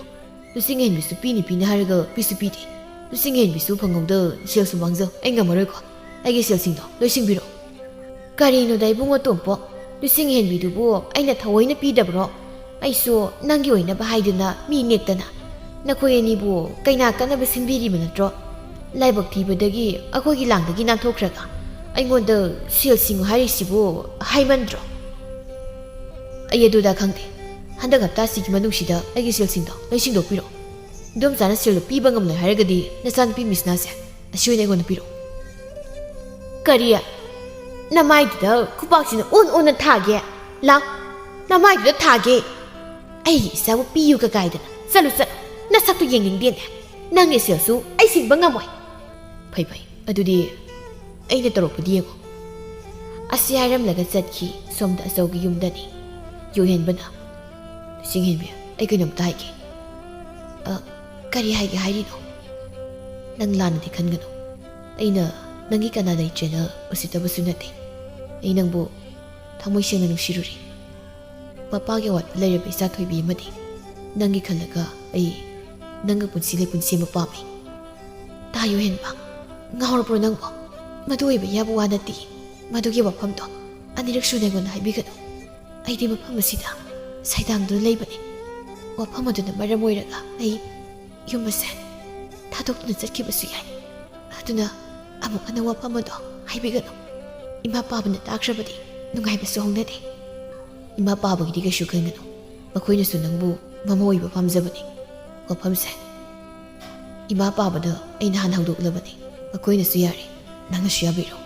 ꯂꯨꯁꯤꯡ ꯍꯦꯟꯕꯤꯁꯨ ꯄꯤꯅꯤ ꯄꯤꯅꯤ ꯍꯥꯏꯔꯒ ꯄꯤꯁꯨ ꯄꯤꯗꯦ꯫ ꯂꯨꯁꯤꯡ ꯍꯦꯟꯕꯤꯁꯨ ꯐꯪꯍꯧꯗ ꯁꯦꯜꯁꯨ ꯃꯥꯡꯖꯧ꯫ ꯑꯩ ꯉꯝꯃꯔꯣꯏꯀꯣ꯫ ꯑꯩꯒꯤ ꯁꯦꯜꯁꯤꯡꯗꯣ ꯂꯣꯏ ꯁꯤꯡꯕꯤꯔꯣ"꯫ "ꯀꯔꯤꯅꯣꯗ ꯏꯕꯨꯡꯉꯣ ꯇꯣꯝꯄꯣꯛ, ꯂꯨꯁꯤꯡ ꯍꯦꯟꯕꯤꯗꯨꯕꯨ ꯑꯩꯅ ꯊꯑꯣꯏꯅ ꯄꯤꯗꯕ꯭ꯔꯣ? ꯑꯩꯁꯨ ꯅꯪꯒꯤ ꯑꯣꯏꯅꯕ ꯍꯥꯏꯗꯨꯅ ꯃꯤ ꯅꯦꯛꯇꯅ ꯅꯈꯣꯏ ꯑꯅꯤꯕꯨ ꯀꯩꯅꯥ ꯀꯠꯅꯕ ꯁꯤꯟꯕꯤꯔꯤꯕ ꯅꯠꯇ꯭ꯔꯣ? ꯂꯥꯏꯕꯛ ꯊꯤꯕꯗꯒꯤ ꯑꯩꯈꯣꯏꯒꯤ ꯂꯥꯡꯗꯒꯤ ꯅꯥꯟꯊꯣꯛꯈ꯭ꯔꯒ ꯑꯩꯉꯣꯟꯗ ꯁꯦꯜ ꯁꯤꯡꯉꯨ ꯍꯥꯏꯔꯤꯁꯤꯕꯨ ꯍꯥꯏꯃꯟꯗ꯭ꯔꯣ?" "ꯑꯩ ꯑꯗꯨꯗ ꯈꯪꯗꯦ꯫ ꯍꯟꯗꯛ ꯍꯞꯇꯥꯁꯤꯒꯤ ꯃꯅꯨꯡꯁꯤꯗ ꯑꯩꯒꯤ ꯁꯦꯜꯁꯤꯡꯗꯣ ꯂꯣꯏ ꯁꯤꯡꯗꯣꯛꯄꯤꯔꯣ꯫ ꯏꯗꯣꯝꯆꯥꯅ ꯁꯦꯜꯗꯣ ꯄꯤꯕ ꯉꯝꯂꯣꯏ ꯍꯥꯏꯔꯒꯗꯤ ꯅꯆꯥꯅꯨꯄꯤ ꯃꯤꯁꯅꯥꯁꯦ ꯑꯁꯤ ꯑꯣꯏꯅ ꯑꯩꯉꯣꯟꯗ ꯄꯤꯔꯣ"꯫ "ꯀꯔꯤ? ꯅꯃꯥꯏꯗꯨꯗ ꯈꯨꯄꯥꯛꯁꯤꯅ ꯑꯣꯟ ꯑꯣꯟꯅ ꯊꯥꯒꯦ꯫ ꯂꯥꯎ, ꯅꯃꯥꯏꯗꯨꯗ ꯊꯥꯒꯦ꯫ ꯑꯩꯒꯤ ꯏꯆꯥꯕꯨ ꯄꯤꯌꯨꯒ ꯀꯥꯏꯗꯅ꯫ ꯆꯠꯂꯨ, ꯆꯠꯂꯨ꯫ ꯅꯁꯛꯇꯨ ꯌꯦꯡꯅꯤꯡꯗꯦꯅꯦ꯫ ꯅꯪꯒꯤ ꯁꯦꯜꯁꯨ ꯑꯩ ꯁꯤꯡꯕ ꯉꯝꯃꯣꯏ"꯫ "ꯐꯩ, ꯐꯩ꯫ ꯑꯗꯨꯗꯤ ꯑꯩꯅ ꯇꯧꯔꯛꯄꯗꯤ ꯌꯦꯡꯉꯨ"꯫ ꯑꯁꯤ ꯍꯥꯏꯔꯝꯂꯒ ꯆꯠꯈꯤ꯫ ꯁꯣꯝꯗ ꯑꯆꯧꯒꯤ ꯌꯨꯝꯗꯅꯤ꯫ ꯌꯨꯍꯦꯟꯕꯅ, "ꯂꯨꯁꯤꯡ ꯍꯦꯟꯕꯤ, ꯑꯩ ꯀꯩꯅꯣꯝꯇ ꯍꯥꯏꯒꯦ"꯫ "ꯑ, ꯀꯔꯤ ꯍꯥꯏꯒꯦ ꯍꯥꯏꯔꯤꯅꯣ?" "ꯅꯪ ꯂꯥꯟꯅꯗꯤ ꯈꯟꯒꯅꯨ꯫ ꯑꯩꯅ ꯅꯪꯒꯤ ꯀꯅꯥ ꯂꯩꯇ꯭ꯔꯦꯅ ꯎꯁꯤꯠꯇꯕꯁꯨ ꯅꯠꯇꯦ꯫ ꯑꯩ ꯅꯪꯕꯨ ꯊꯃꯣꯏ ꯁꯦꯡꯅ ꯅꯨꯡꯁꯤꯔꯨꯔꯦ꯫ ꯃꯄꯥꯒꯤ ꯑꯋꯥꯠꯄ ꯂꯩꯔꯕ ꯏꯆꯥ ꯊꯣꯏꯕꯤ ꯑꯃꯗꯤ ꯅꯪꯒꯤ ꯈꯜꯂꯒ ꯑꯩ ꯅꯪꯒ ꯄꯨꯟꯁꯤ ꯂꯩꯄꯨꯟ ꯁꯦꯝꯕ ꯄꯥꯝꯃꯤ"꯫ "ꯇꯥ ꯌꯨꯍꯦꯟꯕ, ꯉꯥꯎꯔꯕ꯭ꯔꯣ ꯅꯪꯕꯣ? ꯃꯗꯨ ꯑꯣꯏꯕ ꯌꯥꯕ ꯋꯥ ꯅꯠꯇꯦ꯫ ꯃꯗꯨꯒꯤ ꯋꯥꯐꯝꯗꯣ ꯑꯅꯤꯔꯛ ꯁꯨꯅ ꯑꯩꯉꯣꯟꯗ ꯍꯥꯏꯕꯤꯒꯅꯨ꯫ ꯑꯩꯗꯤ ꯃꯐꯝ ꯑꯁꯤꯗ ꯁꯩꯗꯥꯡꯗꯨꯅ ꯂꯩꯕꯅꯤ꯫ ꯋꯥꯐꯝ ꯑꯗꯨꯅ ꯃꯔꯝ ꯑꯣꯏꯔꯒ ꯑꯩ ꯌꯨꯝ ꯑꯁꯦ ꯊꯥꯗꯣꯛꯇꯨꯅ ꯆꯠꯈꯤꯕꯁꯨ ꯌꯥꯏ꯫ ꯑꯗꯨꯅ ꯑꯃꯨꯛ ꯍꯟꯅ ꯋꯥꯐꯝ ꯑꯗꯣ ꯍꯥꯏꯕꯤꯒꯅꯨ꯫ ꯏꯃꯥ ꯄꯥꯕꯅ ꯇꯥꯈ꯭ꯔꯕꯗꯤ ꯅꯨꯡꯉꯥꯏꯕꯁꯨ ꯍꯧꯅꯗꯦ"꯫ ꯏꯃꯥ ꯄꯥꯕꯒꯤꯗꯤ ꯀꯩꯁꯨ ꯈꯟꯒꯅꯨ, ꯃꯈꯣꯏꯅꯁꯨ ꯅꯪꯕꯨ ꯃꯃꯧ ꯑꯣꯏꯕ ꯄꯥꯝꯖꯕꯅꯤ꯫ ꯋꯥꯐꯝꯁꯦ ꯏꯃꯥ ꯄꯥꯕꯗ ꯑꯩꯅ ꯍꯥꯟꯅ ꯍꯧꯗꯣꯛꯂꯕꯅꯤ, ꯃꯈꯣꯏꯅꯁꯨ ꯌꯥꯔꯦ, ꯅꯪꯅꯁꯨ ꯌꯥꯕꯤꯔꯣ꯫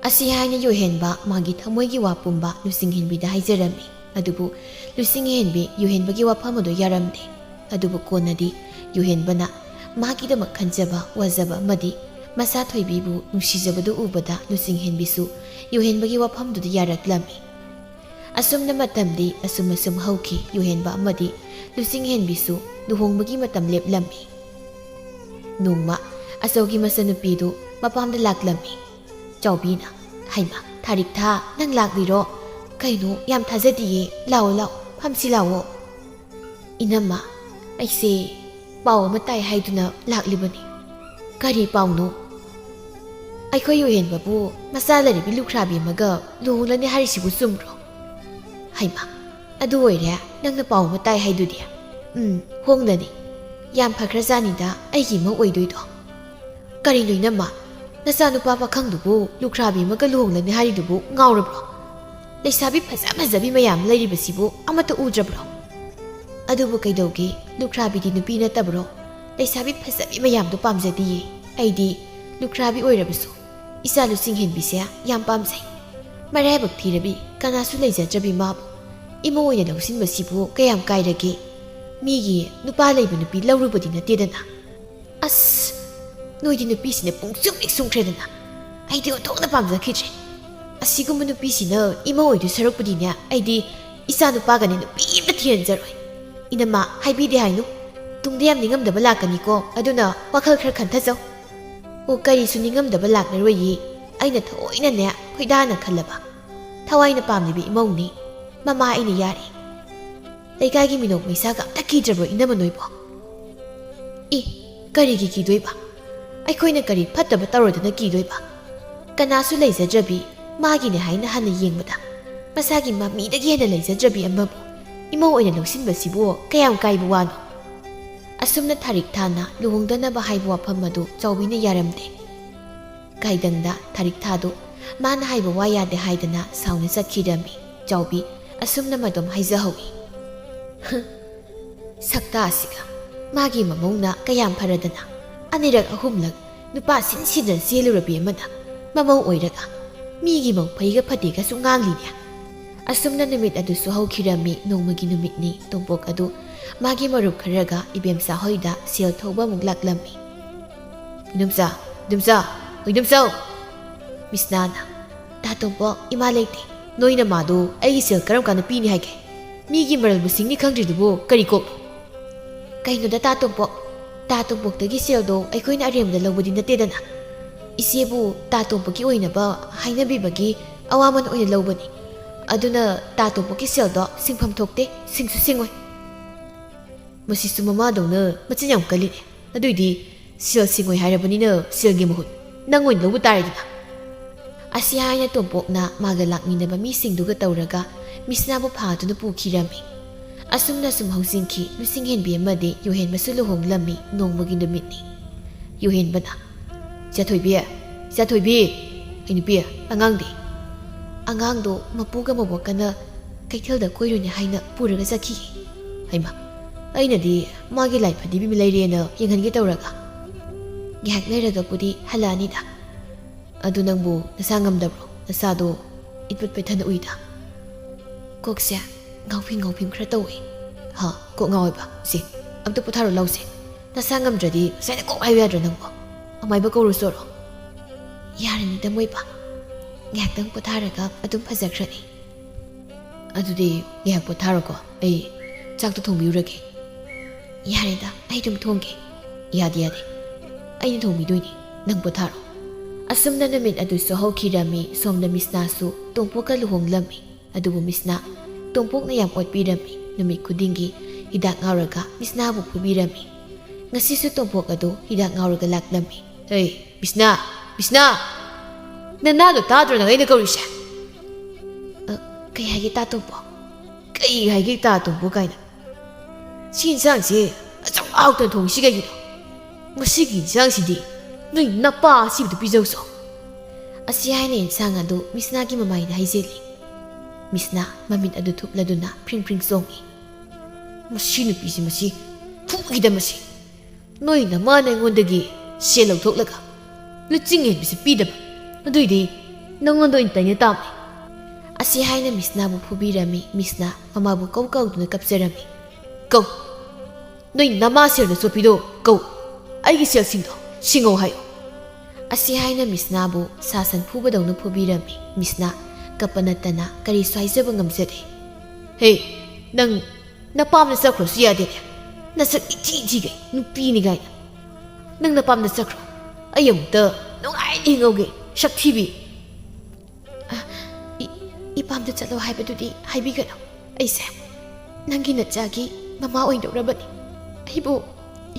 ꯑꯁꯤ ꯍꯥꯏꯅ ꯌꯨꯍꯦꯟꯕ ꯃꯥꯒꯤ ꯊꯃꯣꯏꯒꯤ ꯋꯥ ꯄꯨꯝꯕ ꯂꯨꯆꯤꯡꯍꯦꯟꯕꯤꯗ ꯍꯥꯏꯖꯔꯝꯃꯤ꯫ ꯑꯗꯨꯕꯨ ꯂꯨꯆꯤꯡꯍꯦꯟꯕꯤ ꯌꯨꯍꯦꯟꯕꯒꯤ ꯋꯥꯐꯝ ꯑꯗꯨ ꯌꯥꯔꯝꯗꯦ꯫ ꯑꯗꯨꯕꯨ ꯀꯣꯟꯅꯗꯤ ꯌꯨꯍꯦꯟꯕꯅ ꯃꯥꯒꯤꯗꯃꯛ ꯈꯟꯖꯕ ꯋꯥꯖꯕ ꯑꯃꯗꯤ ꯃꯆꯥ ꯊꯣꯏꯕꯤꯕꯨ ꯅꯨꯡꯁꯤꯖꯕꯗꯨ ꯎꯕꯗ ꯂꯨꯆꯤꯡꯍꯦꯟꯕꯤꯁꯨ ꯌꯨꯍꯦꯟꯕꯒꯤ ꯋꯥꯐꯝꯗꯨꯗ ꯌꯥꯔꯛꯂꯝꯃꯤ꯫ ꯑꯁꯨꯝꯅ ꯃꯇꯝꯗꯤ ꯑꯁꯨꯝ ꯑꯁꯨꯝ ꯍꯧꯈꯤ꯫ ꯌꯨꯍꯦꯟꯕ ꯑꯃꯗꯤ ꯂꯨꯆꯤꯡꯍꯦꯟꯕꯤꯁꯨ ꯂꯨꯍꯣꯡꯕꯒꯤ ꯃꯇꯝ ꯂꯦꯞꯂꯝꯃꯤ꯫ ꯅꯣꯡꯃ ꯑꯆꯧꯒꯤ ꯃꯆꯟꯅꯨꯄꯤꯗꯨ ꯃꯄꯥꯝꯗ ꯂꯥꯛꯂꯝꯃꯤ꯫ ꯆꯥꯎꯕꯤꯅ, "ꯍꯩꯃꯥ, ꯊꯥꯔꯤꯛꯊꯥ, ꯅꯪ ꯂꯥꯛꯂꯤꯔꯣ? ꯀꯩꯅꯣ, ꯌꯥꯝ ꯊꯥꯖꯗꯤꯌꯦ, ꯂꯥꯛꯑꯣ, ꯂꯥꯛꯑꯣ, ꯐꯝꯁꯤ ꯂꯥꯛꯑꯣ꯫" "ꯏꯅꯝꯃ, ꯑꯩꯁꯦ ꯄꯥꯎ ꯑꯃ ꯇꯥꯏ ꯍꯥꯏꯗꯨꯅ ꯂꯥꯛꯂꯤꯕꯅꯤ꯫" "ꯀꯔꯤ ꯄꯥꯎꯅꯣ?" "ꯑꯩꯈꯣꯏ ꯌꯨꯍꯦꯟꯕꯕꯨ ꯃꯆꯥ ꯂꯩꯔꯕꯤ ꯂꯨꯈ꯭ꯔꯥꯕꯤ ꯑꯃꯒ ꯂꯨꯍꯣꯡꯂꯅꯤ ꯍꯥꯏꯔꯤꯁꯤꯕꯨ ꯆꯨꯝꯕ꯭ꯔꯣ?" "ꯍꯩꯃꯥ, ꯑꯗꯨ ꯑꯣꯏꯔꯦ ꯅꯪꯅ ꯄꯥꯎ ꯑꯃ ꯇꯥꯏ ꯍꯥꯏꯗꯨꯗꯤ?" "ꯎꯝ, ꯍꯣꯡꯂꯅꯤ꯫ ꯌꯥꯝ ꯐꯈ꯭ꯔꯖꯥꯠꯅꯤꯗ ꯑꯩꯒꯤ ꯏꯃꯧ ꯑꯣꯏꯗꯣꯏꯗꯣ꯫" "ꯀꯔꯤꯅꯣ ꯏꯅꯝꯃ, ꯅꯆꯥꯅꯨꯄꯥ ꯄꯥꯈꯪꯗꯨꯕꯨ ꯂꯨꯈ꯭ꯔꯥꯕꯤ ꯑꯃꯒ ꯂꯨꯍꯣꯡꯂꯅꯤ ꯍꯥꯏꯔꯤꯗꯨꯕꯨ ꯉꯥꯎꯔꯕ꯭ꯔꯣ? ꯂꯩꯁꯥꯕꯤ ꯐꯖ ꯐꯖꯕꯤ ꯃꯌꯥꯝ ꯂꯩꯔꯤꯕꯁꯤꯕꯨ ꯑꯃꯠꯇ ꯎꯗ꯭ꯔꯕ꯭ꯔꯣ?" "ꯑꯗꯨꯕꯨ ꯀꯩꯗꯧꯒꯦ, ꯂꯨꯈ꯭ꯔꯥꯕꯤꯗꯤ ꯅꯨꯄꯤ ꯅꯠꯇꯕ꯭ꯔꯣ? ꯂꯩꯁꯥꯕꯤ ꯐꯖꯕꯤ ꯃꯌꯥꯝꯗꯣ ꯄꯥꯝꯖꯗꯤꯌꯦ꯫ ꯑꯩꯗꯤ ꯂꯨꯈ꯭ꯔꯥꯕꯤ ꯑꯣꯏꯔꯕꯁꯨ ꯏꯆꯥ ꯂꯨꯆꯤꯡꯍꯦꯟꯕꯤꯁꯦ ꯌꯥꯝ ꯄꯥꯝꯖꯩ꯫ ꯃꯔꯥꯏꯕꯛ ꯊꯤꯔꯕꯤ, ꯀꯅꯥꯁꯨ ꯂꯩꯖꯗ꯭ꯔꯕꯤ ꯃꯥꯕꯨ ꯏꯃꯧ ꯑꯣꯏꯅ ꯂꯧꯁꯤꯟꯕꯁꯤꯕꯨ ꯀꯌꯥꯝ ꯀꯥꯏꯔꯒꯦ? ꯃꯤꯒꯤ ꯅꯨꯄꯥ ꯂꯩꯕ ꯅꯨꯄꯤ ꯂꯧꯔꯨꯕꯗꯤ ꯅꯠꯇꯦꯗꯅ꯫" "ꯑꯁ, ꯅꯣꯏꯗꯤ ꯅꯨꯄꯤꯁꯤꯅ ꯄꯨꯡꯁꯨꯝ ꯍꯦꯛ ꯁꯨꯝꯈ꯭ꯔꯦꯗꯅ꯫ ꯑꯩꯗꯤ ꯑꯣꯟꯊꯣꯛꯅ ꯄꯥꯝꯖꯈꯤꯗ꯭ꯔꯦ꯫ ꯑꯁꯤꯒꯨꯝꯕ ꯅꯨꯄꯤꯁꯤꯅ ꯏꯃꯧ ꯑꯣꯏꯗꯣꯏ ꯁꯔꯨꯛꯄꯨꯗꯤꯅꯦ, ꯑꯩꯗꯤ ꯏꯆꯥ ꯅꯨꯄꯥꯒꯅꯦ ꯅꯨꯄꯤ ꯑꯝꯇ ꯊꯤꯍꯟꯖꯔꯣꯏ꯫" "ꯏꯅꯝꯃ, ꯍꯥꯏꯕꯤꯗꯦ ꯍꯥꯏꯅꯨ꯫ ꯇꯨꯡꯗ ꯌꯥꯝ ꯅꯤꯡꯉꯝꯗꯕ ꯂꯥꯛꯀꯅꯤꯀꯣ, ꯑꯗꯨꯅ ꯋꯥꯈꯜ ꯈꯔ ꯈꯟꯊꯖꯧ꯫" "ꯑꯣ, ꯀꯔꯤꯁꯨ ꯅꯤꯡꯉꯝꯗꯕ ꯂꯥꯛꯂꯔꯣꯏꯌꯦ꯫ ꯑꯩꯅ ꯊꯑꯣꯏꯅꯅꯦ ꯈꯣꯏꯗꯥꯅ ꯈꯜꯂꯕ꯫ ꯊꯋꯥꯏꯅ ꯄꯥꯝꯂꯤꯕ ꯏꯃꯧꯅꯤ꯫ ꯃꯃꯥ ꯑꯩꯅ ꯌꯥꯔꯦ꯫" "ꯂꯩꯀꯥꯏꯒꯤ ꯃꯤꯅꯣꯛ ꯃꯩꯁꯥꯒ ꯑꯝꯇ ꯀꯤꯗ꯭ꯔꯕ꯭ꯔꯣ ꯏꯅꯝꯃ ꯅꯣꯏꯕꯣ?" "ꯏ, ꯀꯔꯤꯒꯤ ꯀꯤꯗꯣꯏꯕ? ꯑꯩꯈꯣꯏꯅ ꯀꯔꯤ ꯐꯠꯇꯕ ꯇꯧꯔꯗꯅ ꯀꯤꯗꯣꯏꯕ? ꯀꯅꯥꯁꯨ ꯂꯩꯖꯗ꯭ꯔꯕꯤ, ꯃꯥꯒꯤꯅꯦ ꯍꯥꯏꯅ ꯍꯟꯅ ꯌꯦꯡꯕꯗ ꯃꯁꯥꯒꯤ ꯃꯃꯤꯗꯒꯤ ꯍꯦꯟꯅ ꯂꯩꯖꯗ꯭ꯔꯕꯤ ꯑꯃꯕꯨ ꯏꯃꯧ ꯑꯣꯏꯅ ꯂꯧꯁꯤꯟꯕꯁꯤꯕꯨ ꯀꯌꯥꯝ ꯀꯥꯏꯕ ꯋꯥꯅꯣ?" ꯑꯁꯨꯝꯅ ꯊꯥꯔꯤꯛ ꯊꯥꯅ ꯂꯨꯍꯣꯡꯗꯅꯕ ꯍꯥꯏꯕ ꯋꯥꯐꯝ ꯑꯗꯨ ꯆꯥꯎꯕꯤꯅ ꯌꯥꯔꯝꯗꯦ꯫ ꯀꯥꯏꯗꯪꯗ ꯊꯥꯔꯤꯛ ꯊꯥꯗꯨ ꯃꯥꯅ ꯍꯥꯏꯕ ꯋꯥ ꯌꯥꯗꯦ ꯍꯥꯏꯗꯅ ꯁꯥꯎꯅ ꯆꯠꯈꯤꯔꯝꯃꯤ꯫ ꯆꯥꯎꯕꯤ ꯑꯁꯨꯝꯅ ꯃꯗꯨꯝ ꯍꯥꯏꯖꯍꯧꯏ꯫ ꯁꯛꯇꯥꯁꯤꯒ ꯃꯥꯒꯤ ꯃꯃꯧꯅ ꯀꯌꯥꯝ ꯐꯔꯗꯅ ꯑꯅꯤꯔꯛ ꯑꯍꯨꯝꯂꯛ ꯅꯨꯄꯥ ꯁꯤꯟ ꯁꯤꯟꯗꯅ ꯆꯦꯜꯂꯨꯔꯕꯤ ꯑꯃꯅ ꯃꯃꯧ ꯑꯣꯏꯔꯒ ꯃꯤꯒꯤ ꯃꯧ ꯐꯩꯒ ꯐꯠꯇꯦꯒꯁꯨ ꯉꯥꯡꯂꯤꯅꯦ꯫ ꯑꯁꯨꯝꯅ ꯅꯨꯃꯤꯠ ꯑꯗꯨꯁꯨ ꯍꯧꯈꯤꯔꯝꯃꯤ꯫ ꯅꯣꯡꯃꯒꯤ ꯅꯨꯃꯤꯠꯅꯤ꯫ ꯇꯣꯝꯄꯣꯛ ꯑꯗꯨ ꯃꯥꯒꯤ ꯃꯔꯨꯞ ꯈꯔꯒ ꯏꯕꯦꯝꯆꯥ ꯍꯣꯏꯗ ꯁꯦꯜ ꯊꯧꯕ ꯑꯃꯨꯛ ꯂꯥꯛꯂꯝꯃꯤ꯫ "ꯏꯅꯨꯝꯆꯥ, ꯏꯅꯨꯝꯆꯥ, ꯍꯣꯏ ꯏꯅꯨꯝꯆꯥꯎ!" ꯃꯤꯁꯅꯥꯅ, "ꯇꯥ ꯇꯣꯝꯄꯣꯛ, ꯏꯃꯥ ꯂꯩꯇꯦ꯫ ꯅꯣꯏ ꯅꯃꯥꯗꯣ ꯑꯩꯒꯤ ꯁꯦꯜ ꯀꯔꯝ ꯀꯥꯟꯗ ꯄꯤꯅꯤ ꯍꯥꯏꯒꯦ? ꯃꯤꯒꯤ ꯃꯔꯜꯕꯨ ꯁꯤꯡꯅꯤ ꯈꯪꯗ꯭ꯔꯤꯗꯨꯕꯨ ꯀꯔꯤ ꯀꯣꯛꯅꯣ?" "ꯀꯩꯅꯣꯗ ꯇꯥ ꯇꯣꯝꯄꯣꯛ, ꯇꯥ ꯇꯣꯝꯄꯣꯛꯇꯒꯤ ꯁꯦꯜꯗꯣ ꯑꯩꯈꯣꯏꯅ ꯑꯔꯦꯝꯕꯗ ꯂꯧꯕꯗꯤ ꯅꯠꯇꯦꯗꯅ꯫ ꯏꯆꯦꯕꯨ ꯇꯥ ꯇꯣꯝꯄꯣꯛꯀꯤ ꯑꯣꯏꯅꯕ ꯍꯥꯏꯅꯕꯤꯕꯒꯤ ꯑꯋꯥꯃꯟ ꯑꯣꯏꯅ ꯂꯧꯕꯅꯤ꯫ ꯑꯗꯨꯅ ꯇꯥ ꯇꯣꯝꯄꯣꯛꯀꯤ ꯁꯦꯜꯗꯣ ꯁꯤꯡꯐꯝ ꯊꯣꯛꯇꯦ, ꯁꯤꯡꯁꯨ ꯁꯤꯡꯉꯣꯏ꯫" ꯃꯁꯤꯁꯨ ꯃꯃꯥꯗꯧꯅ ꯃꯆꯤꯟ ꯌꯥꯝ ꯀꯜꯂꯤꯅꯦ꯫ "ꯑꯗꯨꯏꯗꯤ ꯁꯦꯜ ꯁꯤꯡꯉꯣꯏ ꯍꯥꯏꯔꯕꯅꯤꯅ ꯁꯦꯜꯒꯤ ꯃꯍꯨꯠ ꯅꯪ ꯑꯣꯏꯅ ꯂꯧꯕ ꯇꯥꯔꯦꯗꯅ꯫" ꯑꯁꯤ ꯍꯥꯏꯅ ꯇꯣꯝꯄꯣꯛꯅ ꯃꯥꯒ ꯂꯥꯛꯃꯤꯟꯅꯕ ꯃꯤꯁꯤꯡꯗꯨꯒ ꯇꯧꯔꯒ ꯃꯤꯁꯅꯥꯕꯨ ꯐꯥꯗꯨꯅ ꯄꯨꯈꯤꯔꯝꯃꯤ꯫ ꯑꯁꯨꯝꯅ ꯁꯨꯝ ꯍꯧꯖꯤꯟꯈꯤ꯫ ꯂꯨꯆꯤꯡꯍꯦꯟꯕꯤ ꯑꯃꯗꯤ ꯌꯨꯍꯦꯟꯕꯁꯨ ꯂꯨꯍꯣꯡꯂꯝꯃꯤ꯫ ꯅꯣꯡꯃꯒꯤ ꯅꯨꯃꯤꯠꯅꯤ꯫ ꯌꯨꯍꯦꯟꯕꯅ, "ꯏꯆꯥꯊꯣꯏꯕꯤ, ꯏꯆꯥꯊꯣꯏꯕꯤ!" "ꯑꯩ ꯅꯨꯄꯤ, ꯑꯉꯥꯡꯗꯤ?" "ꯑꯉꯥꯡꯗꯣ ꯃꯄꯨꯒ ꯃꯕꯣꯛꯀꯅ ꯀꯩꯊꯦꯜꯗ ꯀꯣꯏꯔꯨꯅꯤ ꯍꯥꯏꯅ ꯄꯨꯔꯒ ꯆꯠꯈꯤꯌꯦ꯫" "ꯍꯩꯃꯥ, ꯑꯩꯅꯗꯤ ꯃꯥꯒꯤ ꯂꯥꯏ ꯐꯗꯤꯕꯤꯝ ꯂꯩꯔꯦꯅ ꯌꯦꯡꯍꯟꯒꯦ ꯇꯧꯔꯒ꯫ ꯉꯥꯏꯍꯥꯛ ꯂꯩꯔꯒꯕꯨꯗꯤ ꯍꯜꯂꯛꯑꯅꯤꯗ꯫ ꯑꯗꯨ ꯅꯪꯕꯨ ꯅꯁꯥ ꯉꯝꯗꯕ꯭ꯔꯣ? ꯅꯁꯥꯗꯣ ꯏꯠꯄꯠ ꯄꯠꯊꯅ ꯎꯏꯗ꯫" "ꯀꯣꯛꯁꯦ ꯉꯥꯎꯐꯤꯡ ꯉꯥꯎꯐꯤꯡ ꯈꯔ ꯇꯧꯋꯦ꯫" "ꯍꯥ, ꯀꯣꯛ ꯉꯥꯎꯋꯦꯕ? ꯁꯤ, ꯑꯝꯇ ꯄꯣꯊꯥꯔꯣ ꯂꯥꯎꯁꯦ꯫ ꯅꯁꯥ ꯉꯝꯗ꯭ꯔꯗꯤ ꯉꯁꯥꯏꯅ ꯀꯣꯛ ꯍꯥꯏꯌꯨ ꯌꯥꯗ꯭ꯔꯣ ꯅꯪꯕꯣ? ꯑꯃꯥꯏꯕ ꯀꯧꯔꯨꯁꯣꯔꯣ?" "ꯌꯥꯔꯅꯤꯗ ꯃꯣꯏꯕ, ꯉꯥꯏꯍꯥꯛꯇꯪ ꯄꯣꯊꯥꯔꯒ ꯑꯗꯨꯝ ꯐꯖꯈ꯭ꯔꯅꯤ꯫" "ꯑꯗꯨꯗꯤ ꯉꯥꯏꯍꯥꯛ ꯄꯣꯊꯥꯔꯣꯀꯣ, ꯑꯩ ꯆꯥꯛꯇꯣ ꯊꯣꯡꯕꯤꯔꯨꯔꯒꯦ꯫" "ꯌꯥꯔꯦꯗ, ꯑꯩ ꯑꯗꯨꯝ ꯊꯣꯡꯒꯦ꯫" "ꯌꯥꯗꯦ, ꯌꯥꯗꯦ, ꯑꯩꯅ ꯊꯣꯡꯕꯤꯗꯣꯏꯅꯤ, ꯅꯪ ꯄꯣꯊꯥꯔꯣ꯫" ꯑꯁꯨꯝꯅ ꯅꯨꯃꯤꯠ ꯑꯗꯨꯁꯨ ꯍꯧꯈꯤꯔꯝꯃꯤ꯫ ꯁꯣꯝꯗ ꯃꯤꯁꯅꯥꯁꯨ ꯇꯣꯝꯄꯣꯛꯀ ꯂꯨꯍꯣꯡꯂꯝꯃꯤ꯫ ꯑꯗꯨꯕꯨ ꯃꯤꯁꯅꯥ ꯇꯣꯝꯄꯣꯛꯅ ꯌꯥꯝ ꯑꯣꯠꯄꯤꯔꯝꯃꯤ꯫ ꯅꯨꯃꯤꯠ ꯈꯨꯗꯤꯡꯒꯤ ꯍꯤꯗꯥꯛ ꯉꯥꯎꯔꯒ ꯃꯤꯁꯅꯥꯕꯨ ꯐꯨꯕꯤꯔꯝꯃꯤ꯫ ꯉꯁꯤꯁꯨ ꯇꯣꯝꯄꯣꯛ ꯑꯗꯨ ꯍꯤꯗꯥꯛ ꯉꯥꯎꯔꯒ ꯂꯥꯛꯂꯝꯃꯤ꯫ "ꯍꯦ, ꯃꯤꯁꯅꯥ! ꯃꯤꯁꯅꯥ!" "ꯅꯅꯥꯗꯣ ꯇꯥꯗ꯭ꯔꯣ ꯅꯪ ꯑꯩꯅ ꯀꯧꯔꯤꯁꯦ?" "ꯑ, ꯀꯩ ꯍꯥꯏꯒꯦ ꯇꯥ ꯇꯣꯝꯄꯣꯛ?" "ꯀꯩ ꯍꯥꯏꯒꯦ ꯇꯥ ꯇꯣꯝꯄꯣꯛ ꯀꯥꯏꯅ? ꯁꯤ ꯏꯟꯁꯥꯡꯁꯦ ꯑꯁꯨꯛ ꯍꯥꯎꯇꯅ ꯊꯣꯡꯉꯤꯁꯤ ꯀꯩꯒꯤꯅꯣ? ꯃꯁꯤꯒꯤ ꯏꯟꯁꯥꯡꯁꯤꯗꯤ ꯅꯣꯏ ꯅꯄꯥ ꯑꯁꯤꯕꯗꯨ ꯄꯤꯖꯧꯁꯣ꯫" ꯑꯁꯤ ꯍꯥꯏꯅ ꯏꯟꯁꯥꯡ ꯑꯗꯨ ꯃꯤꯁꯅꯥꯒꯤ ꯃꯃꯥꯏꯗ ꯍꯩꯖꯤꯜꯂꯤ꯫ ꯃꯤꯁꯅ ꯃꯃꯤꯠ ꯑꯗꯨ ꯊꯨꯞꯂꯗꯨꯅ ꯐ꯭ꯔꯤꯡ ꯐ꯭ꯔꯤꯡ ꯆꯣꯡꯏ꯫ "ꯃꯁꯤ ꯅꯨꯄꯤꯁꯤ, ꯃꯁꯤ ꯐꯨꯈꯤꯗ ꯃꯁꯤ꯫ ꯅꯣꯏ ꯅꯃꯥꯅ ꯑꯩꯉꯣꯟꯗꯒꯤ ꯁꯦꯜ ꯂꯧꯊꯣꯛꯂꯒ ꯂꯨꯆꯤꯡ ꯍꯦꯟꯕꯤꯁꯤ ꯄꯤꯗꯕ, ꯑꯗꯨꯏꯗꯤ ꯅꯉꯣꯟꯗ ꯑꯣꯏꯅ ꯇꯥꯏꯅ ꯇꯥꯕꯅꯤ"꯫ ꯑꯁꯤ ꯍꯥꯏꯅ ꯃꯤꯁꯅꯥꯕꯨ ꯐꯨꯕꯤꯔꯝꯃꯤ꯫ ꯃꯤꯁꯅ ꯃꯃꯥꯕꯨ ꯀꯧ ꯀꯧꯗꯨꯅ ꯀꯞꯆꯔꯝꯃꯤ꯫ "ꯀꯧ, ꯅꯣꯏ ꯅꯃꯥ ꯁꯦꯜꯅ ꯆꯣꯠꯄꯤꯗꯣ ꯀꯧ, ꯑꯩꯒꯤ ꯁꯦꯜꯁꯤꯡꯗꯣ ꯁꯤꯡꯉꯧ ꯍꯥꯏꯌꯨ"꯫ ꯑꯁꯤ ꯍꯥꯏꯅ ꯃꯤꯁꯅꯥꯕꯨ ꯁꯥ ꯁꯟ ꯐꯨꯕꯗꯧꯅ ꯐꯨꯕꯤꯔꯝꯃꯤ꯫ ꯃꯤꯁꯅꯥ ꯀꯞꯄ ꯅꯠꯇꯅ ꯀꯔꯤꯁꯨ ꯍꯥꯏꯖꯕ ꯉꯝꯖꯗꯦ꯫ "ꯍꯦ, ꯅꯪ ꯅꯄꯥꯝꯗ ꯆꯠꯈ꯭ꯔꯁꯨ ꯌꯥꯗꯦꯅꯦ, ꯅꯁꯛ ꯏꯊꯤ ꯊꯤꯒꯩ ꯅꯨꯄꯤꯅꯤ ꯀꯥꯏꯅ꯫ ꯅꯪ ꯅꯄꯥꯝꯗ ꯆꯠꯈ꯭ꯔꯣ, ꯑꯩ ꯑꯃꯨꯛꯇ ꯅꯨꯡꯉꯥꯏꯅ ꯍꯤꯡꯍꯧꯒꯦ, ꯁꯛ ꯊꯤꯕꯤ"꯫ "ꯑ, ꯏ-, ꯏꯄꯥꯝꯗ ꯆꯠꯂꯣ ꯍꯥꯏꯕꯗꯨꯗꯤ ꯍꯥꯏꯕꯤꯒꯅꯨ꯫ ꯑꯩꯁꯦ ꯅꯪꯒꯤ ꯅꯆꯥꯒꯤ ꯃꯃꯥ ꯑꯣꯏꯗꯧꯔꯕꯅꯤ꯫ ꯑꯩꯕꯨ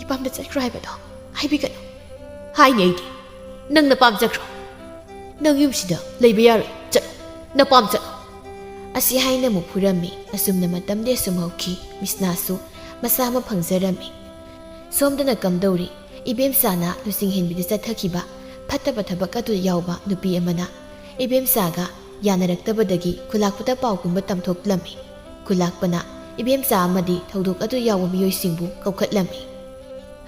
ꯏꯄꯥꯝꯗ ꯆꯠꯈ꯭ꯔꯣ ꯍꯥꯏꯕꯗꯣ ꯍꯥꯏꯕꯤꯒꯅꯨ"꯫ "ꯍꯥꯏꯅꯤ ꯑꯩꯗꯤ, ꯅꯪ ꯅꯄꯥꯝ ꯆꯠꯈ꯭ꯔꯣ꯫ ꯅꯪ ꯌꯨꯝꯁꯤꯗ ꯂꯩꯕ ꯌꯥꯔꯣꯏ, ꯆꯠꯂꯣ, ꯅꯄꯥꯝ ꯆꯠꯂꯣ"꯫ ꯑꯁꯤ ꯍꯥꯏꯅ ꯑꯃꯨꯛ ꯐꯨꯔꯝꯃꯤ꯫ ꯑꯁꯨꯝꯅ ꯃꯇꯝꯗꯤ ꯑꯁꯨꯝ ꯍꯧꯈꯤ꯫ ꯃꯤꯁꯅꯥꯁꯨ ꯃꯆꯥ ꯑꯃ ꯐꯪꯖꯔꯝꯃꯤ꯫ ꯁꯣꯝꯗꯅ ꯀꯝꯗꯧꯔꯤ? ꯏꯕꯦꯝꯆꯥꯅ ꯂꯨꯆꯤꯡ ꯍꯦꯟꯕꯤꯗ ꯆꯠꯊꯈꯤꯕ ꯐꯠꯇꯕ ꯊꯕꯛ ꯑꯗꯨ ꯌꯥꯎꯕ ꯅꯨꯄꯤ ꯑꯃꯅ ꯏꯕꯦꯝꯆꯥꯒ ꯌꯥꯅꯔꯛꯇꯕꯗꯒꯤ ꯈꯨꯂꯥꯛꯄꯗ ꯄꯥꯎꯒꯨꯝꯕ ꯇꯝꯊꯣꯛꯂꯝꯃꯤ꯫ ꯈꯨꯂꯥꯛꯄꯅ ꯏꯕꯦꯝꯆꯥ ꯑꯃꯗꯤ ꯊꯧꯗꯣꯛ ꯑꯗꯨ ꯌꯥꯎꯕ ꯃꯤꯑꯣꯏꯁꯤꯡꯕꯨ ꯀꯧꯈꯠꯂꯝꯃꯤ꯫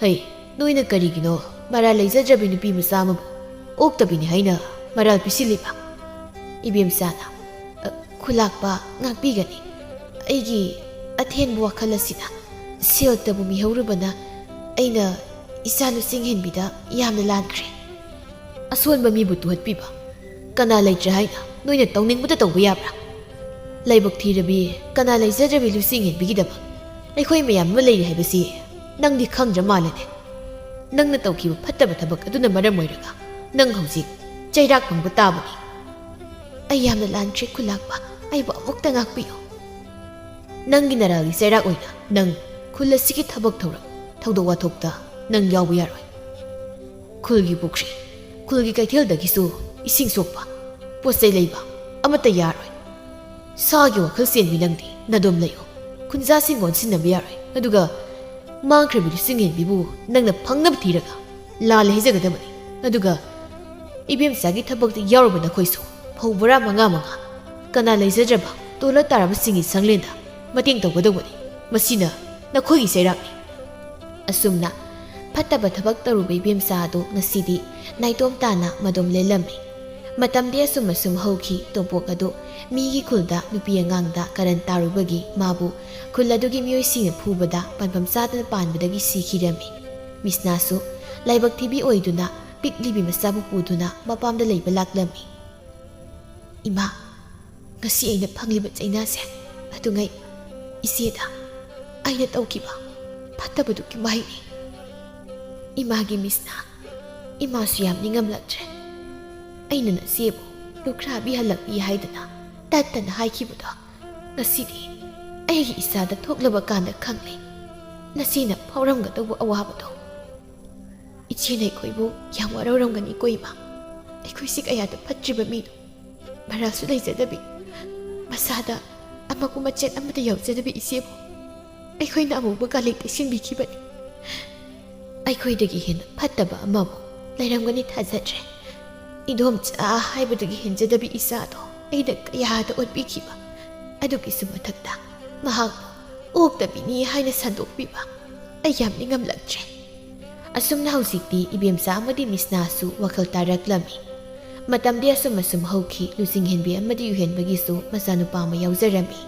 "ꯍꯩ, ꯅꯣꯏꯅ ꯀꯔꯤꯒꯤꯅꯣ ꯃꯔꯥꯜ ꯂꯩꯖꯗ꯭ꯔꯕꯤ ꯅꯨꯄꯤ ꯃꯆꯥ ꯑꯃꯕꯨ ꯑꯣꯛꯇꯕꯤꯅꯤ ꯍꯥꯏꯅ ꯃꯔꯥꯜ ꯄꯤꯁꯤꯜꯂꯤꯕ?" ꯏꯕꯦꯝꯆꯥꯅ, "ꯑ, ꯈꯨꯂꯥꯛꯄ ꯉꯥꯛꯄꯤꯒꯅꯤ꯫ ꯑꯩꯒꯤ ꯑꯊꯦꯟꯕ ꯋꯥꯈꯜ ꯑꯁꯤꯅ ꯁꯦꯜꯇꯕꯨ ꯃꯤꯍꯧꯔꯨꯕꯅ ꯑꯩꯅ ꯏꯆꯥ ꯂꯨꯆꯤꯡ ꯍꯦꯟꯕꯤꯗ ꯌꯥꯝꯅ ꯂꯥꯟꯈ꯭ꯔꯦ꯫ ꯑꯁꯣꯟꯕ ꯃꯤꯕꯨ ꯇꯨꯍꯠꯄꯤꯕ ꯀꯅꯥ ꯂꯩꯇ꯭ꯔꯦ ꯍꯥꯏꯅ ꯅꯣꯏꯅ ꯇꯧꯅꯤꯡꯕꯇ ꯇꯧꯕ ꯌꯥꯕ꯭ꯔꯥ? ꯂꯥꯏꯕꯛ ꯊꯤꯔꯕꯤ, ꯀꯅꯥ ꯂꯩꯖꯗ꯭ꯔꯕꯤ ꯂꯨꯆꯤꯡ ꯍꯦꯟꯕꯤꯒꯤꯗꯃꯛ ꯑꯩꯈꯣꯏ ꯃꯌꯥꯝ ꯑꯃ ꯂꯩꯔꯤ ꯍꯥꯏꯕꯁꯤ ꯅꯪꯗꯤ ꯈꯪꯗ꯭ꯔ ꯃꯥꯜꯂꯦꯅꯦ꯫ ꯅꯪꯅ ꯇꯧꯈꯤꯕ ꯐꯠꯇꯕ ꯊꯕꯛ ꯑꯗꯨꯅ ꯃꯔꯝ ꯑꯣꯏꯔꯒ ꯅꯪ ꯍꯧꯖꯤꯛ ꯆꯩꯔꯥꯛ ꯐꯪꯕ ꯇꯥꯕꯅꯤ꯫ ꯑꯩ ꯌꯥꯝꯅ ꯂꯥꯟꯈ꯭ꯔꯦ ꯈꯨꯂꯥꯛꯄ, ꯑꯩꯕꯨ ꯑꯃꯨꯛꯇ ꯉꯥꯛꯄꯤꯌꯨ꯫ ꯅꯪꯒꯤ ꯅꯔꯥꯜꯒꯤ ꯆꯩꯔꯥꯛ ꯑꯣꯏꯅ ꯅꯪ ꯈꯨꯜ ꯑꯁꯤꯒꯤ ꯊꯕꯛ ꯊꯧꯔꯝ, ꯊꯧꯗꯣꯛ ꯋꯥꯊꯣꯛꯇ ꯅꯪ ꯌꯥꯎꯕ ꯌꯥꯔꯣꯏ꯫ ꯈꯨꯜꯒꯤ ꯄꯨꯈ꯭ꯔꯤ, ꯈꯨꯜꯒꯤ ꯀꯩꯊꯦꯜꯗꯒꯤꯁꯨ ꯏꯁꯤꯡ ꯁꯣꯛꯄ, ꯄꯣꯠ ꯆꯩ ꯂꯩꯕ ꯑꯃꯠꯇ ꯌꯥꯔꯣꯏ꯫ ꯁꯥꯒꯤ ꯋꯥꯈꯜ ꯆꯦꯟꯕꯤ ꯅꯪꯗꯤ ꯅꯗꯣꯝ ꯂꯩꯌꯨ꯫ ꯈꯨꯟꯖꯥꯁꯤꯡ ꯑꯣꯟꯁꯤꯟꯅꯕ ꯌꯥꯔꯣꯏ꯫ ꯑꯗꯨꯒ ꯃꯥꯡꯈ꯭ꯔꯕꯤ ꯂꯨꯆꯤꯡ ꯍꯦꯟꯕꯤꯕꯨ ꯅꯪꯅ ꯐꯪꯅꯕ ꯊꯤꯔꯒ ꯂꯥꯜꯂꯦ ꯍꯥꯏꯖꯒꯗꯕꯅꯤ꯫ ꯑꯗꯨꯒ ꯏꯕꯦꯝꯆꯥꯒꯤ ꯊꯕꯛꯇ ꯌꯥꯎꯔꯕ ꯅꯈꯣꯏꯁꯨ ꯐꯧ ꯕꯣꯔꯥ ꯃꯉꯥ ꯃꯉꯥ ꯀꯅꯥ ꯂꯩꯖꯗ꯭ꯔꯕ ꯇꯣꯂꯣꯞ ꯇꯥꯔꯕꯁꯤꯡꯒꯤ ꯁꯪꯂꯦꯟꯗ ꯃꯇꯦꯡ ꯇꯧꯒꯗꯧꯕꯅꯤ꯫ ꯃꯁꯤꯅ ꯅꯈꯣꯏꯒꯤ ꯆꯩꯔꯥꯛꯅꯤ꯫ ꯑꯁꯨꯝꯅ ꯐꯠꯇꯕ ꯊꯕꯛ ꯇꯧꯔꯨꯕ ꯏꯕꯦꯝꯆꯥ ꯑꯗꯨ ꯉꯁꯤꯗꯤ ꯅꯥꯏꯇꯣꯝ ꯇꯥꯅ ꯃꯗꯣꯝ ꯂꯦꯜꯂꯝꯃꯤ꯫ ꯃꯇꯝꯗꯤ ꯑꯁꯨꯝ ꯑꯁꯨꯝ ꯍꯧꯈꯤ꯫ ꯇꯣꯝꯄꯣꯛ ꯑꯗꯨ ꯃꯤꯒꯤ ꯈꯨꯜꯗ ꯅꯨꯄꯤ ꯑꯉꯥꯡꯗ ꯀꯔꯟ ꯇꯥꯔꯨꯕꯒꯤ ꯃꯥꯕꯨ ꯈꯨꯜ ꯑꯗꯨꯒꯤ ꯃꯤꯑꯣꯏꯁꯤꯡꯅ ꯐꯨꯕꯗ ꯄꯥꯟꯐꯝ ꯆꯥꯗꯅ ꯄꯥꯟꯕꯗꯒꯤ ꯁꯤꯈꯤꯔꯝꯃꯤ꯫ ꯃꯤꯁꯅꯥꯁꯨ ꯂꯥꯏꯕꯛ ꯊꯤꯕꯤ ꯑꯣꯏꯗꯨꯅ ꯄꯤꯛꯂꯤꯕꯤ ꯃꯆꯥꯕꯨ ꯄꯨꯗꯨꯅ ꯃꯄꯥꯝꯗ ꯂꯩꯕ ꯂꯥꯛꯂꯝꯃꯤ꯫ "ꯏꯃꯥ, ꯉꯁꯤ ꯑꯩꯅ ꯐꯪꯂꯤꯕ ꯆꯩꯅꯥꯁꯦ ꯑꯗꯨꯉꯩ ꯏꯆꯦꯗ ꯑꯩꯅ ꯇꯧꯈꯤꯕ ꯐꯠꯇꯕꯗꯨꯒꯤ ꯃꯍꯩꯅꯤ꯫ ꯏꯃꯥꯒꯤ ꯃꯤꯁꯅ ꯏꯃꯥꯁꯨ ꯌꯥꯝ ꯅꯤꯡꯉꯝꯂꯛꯇ꯭ꯔꯦ꯫ ꯑꯩꯅ ꯅꯆꯦꯕꯨ ꯂꯨꯈ꯭ꯔꯥꯕꯤ ꯍꯜꯂꯛꯂꯤ ꯍꯥꯏꯗꯅ ꯇꯠꯇꯅ ꯍꯥꯏꯈꯤꯕꯗꯣ ꯉꯁꯤꯗꯤ ꯑꯩꯒꯤ ꯏꯆꯥꯗ ꯊꯣꯛꯂꯕ ꯀꯥꯟꯗ ꯈꯪꯂꯦ ꯅꯆꯦꯅ ꯐꯥꯎꯔꯝꯒꯗꯧꯕ ꯑꯋꯥꯕꯗꯣ꯫ ꯏꯆꯦꯅ ꯑꯩꯈꯣꯏꯕꯨ ꯌꯥꯝ ꯋꯥꯔꯧꯔꯝꯒꯅꯤꯀꯣ ꯏꯃꯥ꯫ ꯑꯩꯈꯣꯏꯁꯤ ꯀꯌꯥꯗ ꯐꯠꯇ꯭ꯔꯤꯕ ꯃꯤꯅꯣ꯫ ꯃꯔꯥꯁꯨ ꯂꯩꯖꯗꯕꯤ, ꯃꯁꯥꯗ ꯑꯃꯛꯄ ꯃꯆꯦꯠ ꯑꯃꯠꯇ ꯌꯥꯎꯖꯗꯕꯤ ꯏꯆꯦꯕꯨ ꯑꯩꯈꯣꯏꯅ ꯑꯃꯨꯕ ꯀꯥꯂꯦꯛ ꯇꯩꯁꯤꯟꯕꯤꯈꯤꯕꯅꯤ꯫ ꯑꯩꯈꯣꯏꯗꯒꯤ ꯍꯦꯟꯅ ꯐꯠꯇꯕ ꯑꯃꯕꯨ ꯂꯩꯔꯝꯒꯅꯤ ꯊꯥꯖꯗ꯭ꯔꯦ꯫ ꯏꯗꯣꯝꯆꯥ ꯍꯥꯏꯕꯗꯒꯤ ꯍꯦꯟꯖꯗꯕꯤ ꯏꯆꯥꯗꯣ ꯑꯩꯅ ꯀꯌꯥꯗ ꯑꯣꯠꯄꯤꯈꯤꯕ꯫ ꯑꯗꯨꯒꯤꯁꯨ ꯃꯊꯛꯇ ꯃꯍꯥꯛꯄꯨ ꯑꯣꯛꯇꯕꯤꯅꯤ ꯍꯥꯏꯅ ꯁꯟꯗꯣꯛꯄꯤꯕ꯫ ꯑꯩ ꯌꯥꯝ ꯅꯤꯡꯉꯝꯂꯛꯇ꯭ꯔꯦ꯫" ꯑꯁꯨꯝꯅ ꯍꯧꯖꯤꯛꯇꯤ ꯏꯕꯦꯝꯆꯥ ꯑꯃꯗꯤ ꯃꯤꯁꯅꯥꯁꯨ ꯋꯥꯈꯜ ꯇꯥꯔꯛꯂꯝꯃꯤ꯫ ꯃꯇꯝꯗꯤ ꯑꯁꯨꯝ ꯑꯁꯨꯝ ꯍꯧꯈꯤ꯫ ꯂꯨꯆꯤꯡꯍꯦꯟꯕꯤ ꯑꯃꯗꯤ ꯌꯨꯍꯦꯟꯕꯒꯤꯁꯨ ꯃꯆꯥꯅꯨꯄꯥ ꯑꯃ ꯌꯥꯎꯖꯔꯝꯃꯤ꯫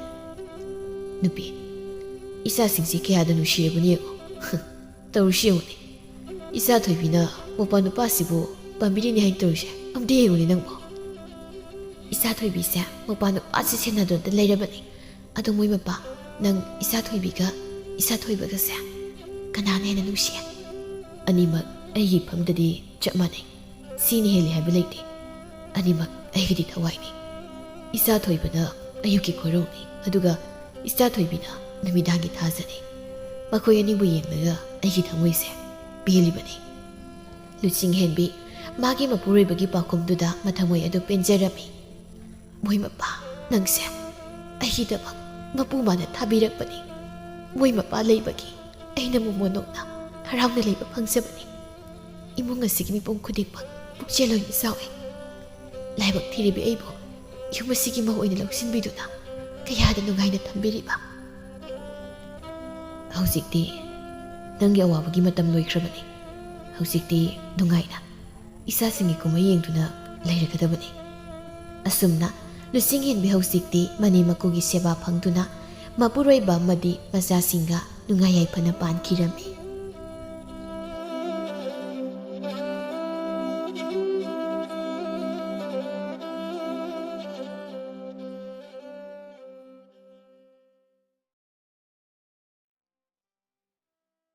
"ꯅꯨꯄꯤ, ꯏꯆꯥꯁꯤꯡꯁꯤ ꯀꯌꯥꯗ ꯅꯨꯡꯁꯤꯔꯕꯅꯤ ꯌꯦꯡꯉꯨ꯫ ꯇꯧꯔꯤꯁꯤ ꯌꯦꯡꯉꯨꯅꯦ꯫ ꯏꯆꯥ ꯊꯣꯏꯕꯤꯅ ꯃꯧꯄ꯭ꯋꯥ ꯅꯨꯄꯥꯁꯤꯕꯨ ꯄꯥꯝꯕꯤꯔꯤꯅꯤ ꯍꯥꯏꯅ ꯇꯧꯔꯤꯁꯦ꯫ ꯑꯝꯇ ꯌꯦꯡꯉꯨꯅꯦ ꯅꯪꯕꯨ꯫" "ꯏꯆꯥ ꯊꯣꯏꯕꯤꯁꯦ ꯃꯧꯄ꯭ꯋꯥ ꯅꯨꯄꯥꯁꯤ ꯁꯦꯟꯅꯗꯨꯅꯇ ꯂꯩꯔꯕꯅꯤ꯫ ꯑꯗꯣ ꯃꯣꯏ ꯃꯄꯥ, ꯅꯪ ꯏꯆꯥ ꯊꯣꯏꯕꯤꯒ ꯏꯆꯥ ꯊꯣꯏꯕꯒꯁꯦ ꯀꯅꯥꯅ ꯍꯦꯟꯅ ꯅꯨꯡꯁꯤ?" "ꯑꯅꯤꯃꯛ ꯑꯩꯒꯤ ꯏꯐꯝꯗꯗꯤ ꯆꯞ ꯃꯥꯟꯅꯩ꯫ ꯁꯤꯅ ꯍꯦꯜꯂꯤ ꯍꯥꯏꯕ ꯂꯩꯇꯦ꯫ ꯑꯅꯤꯃꯛ ꯑꯩꯒꯤꯗꯤ ꯊꯋꯥꯏꯅꯤ꯫ ꯏꯆꯥ ꯊꯣꯏꯕꯅ ꯑꯌꯨꯛꯀꯤ ꯈꯣꯏꯔꯧꯅꯤ, ꯑꯗꯨꯒ ꯏꯆꯥ ꯊꯣꯏꯕꯤꯅ ꯅꯨꯃꯤꯗꯥꯡꯒꯤ ꯊꯥꯖꯅꯤ꯫ ꯃꯈꯣꯏ ꯑꯅꯤꯕꯨ ꯌꯦꯡꯂꯒ ꯑꯩꯒꯤ ꯊꯃꯣꯏꯁꯦ ꯄꯦꯜꯂꯤꯕꯅꯤ꯫" ꯂꯨꯆꯤꯡꯍꯦꯟꯕꯤ ꯃꯥꯒꯤ ꯃꯄꯨꯔꯣꯏꯕꯒꯤ ꯄꯥꯎꯈꯨꯝꯗꯨꯗ ꯃꯊꯃꯣꯏ ꯑꯗꯨ ꯄꯦꯟꯖꯔꯝꯃꯤ꯫ "ꯃꯣꯏ ꯃꯄꯥ, ꯅꯪꯁꯦ ꯑꯩꯒꯤꯗꯃꯛ ꯃꯄꯨ ꯃꯥꯅ ꯊꯥꯕꯤꯔꯛꯄꯅꯤ꯫ ꯃꯣꯏ ꯃꯄꯥ ꯂꯩꯕꯒꯤ ꯑꯩꯅ ꯃꯣꯃꯣꯟ ꯅꯣꯛꯅ ꯍꯔꯥꯎꯅ ꯂꯩꯕ ꯐꯪꯖꯕꯅꯤ꯫ ꯏꯃꯨꯡ ꯑꯁꯤꯒꯤ ꯃꯤꯄꯨꯝ ꯈꯨꯗꯤꯡꯃꯛ ꯄꯨꯛꯆꯦꯜ ꯑꯣꯏꯅ ꯆꯥꯎꯏ꯫ ꯂꯥꯏꯕꯛ ꯊꯤꯔꯤꯕꯤ ꯑꯩꯕꯨ ꯌꯨꯝ ꯑꯁꯤꯒꯤ ꯃꯧ ꯑꯣꯏꯅ ꯂꯧꯁꯤꯟꯕꯤꯗꯨꯅ ꯀꯌꯥꯗ ꯅꯨꯡꯉꯥꯏꯅ ꯊꯝꯕꯤꯔꯤꯕ꯫ ꯍꯧꯖꯤꯛꯇꯤ ꯅꯪꯒꯤ ꯑꯋꯥꯕꯒꯤ ꯃꯇꯝ ꯂꯣꯏꯈ꯭ꯔꯕꯅꯤ꯫ ꯍꯧꯖꯤꯛꯇꯤ ꯅꯨꯡꯉꯥꯏꯅ ꯏꯆꯥꯁꯤꯡꯒꯤ ꯀꯨꯝꯍꯩ ꯌꯦꯡꯗꯨꯅ ꯂꯩꯔꯒꯗꯕꯅꯤ꯫ ꯑꯁꯨꯝꯅ ꯂꯨꯆꯤꯡ ꯍꯦꯟꯕꯤ ꯍꯧꯖꯤꯛꯇꯤ ꯃꯅꯦꯝ ꯃꯀꯨꯒꯤ ꯁꯦꯕꯥ ꯐꯪꯗꯨꯅ ꯃꯄꯨꯔꯣꯏꯕ ꯑꯃꯗꯤ ꯃꯆꯥꯁꯤꯡꯒ ꯅꯨꯡꯉꯥꯏ ꯌꯥꯏꯐꯅ ꯄꯥꯟꯈꯤꯔꯝꯃꯤ꯫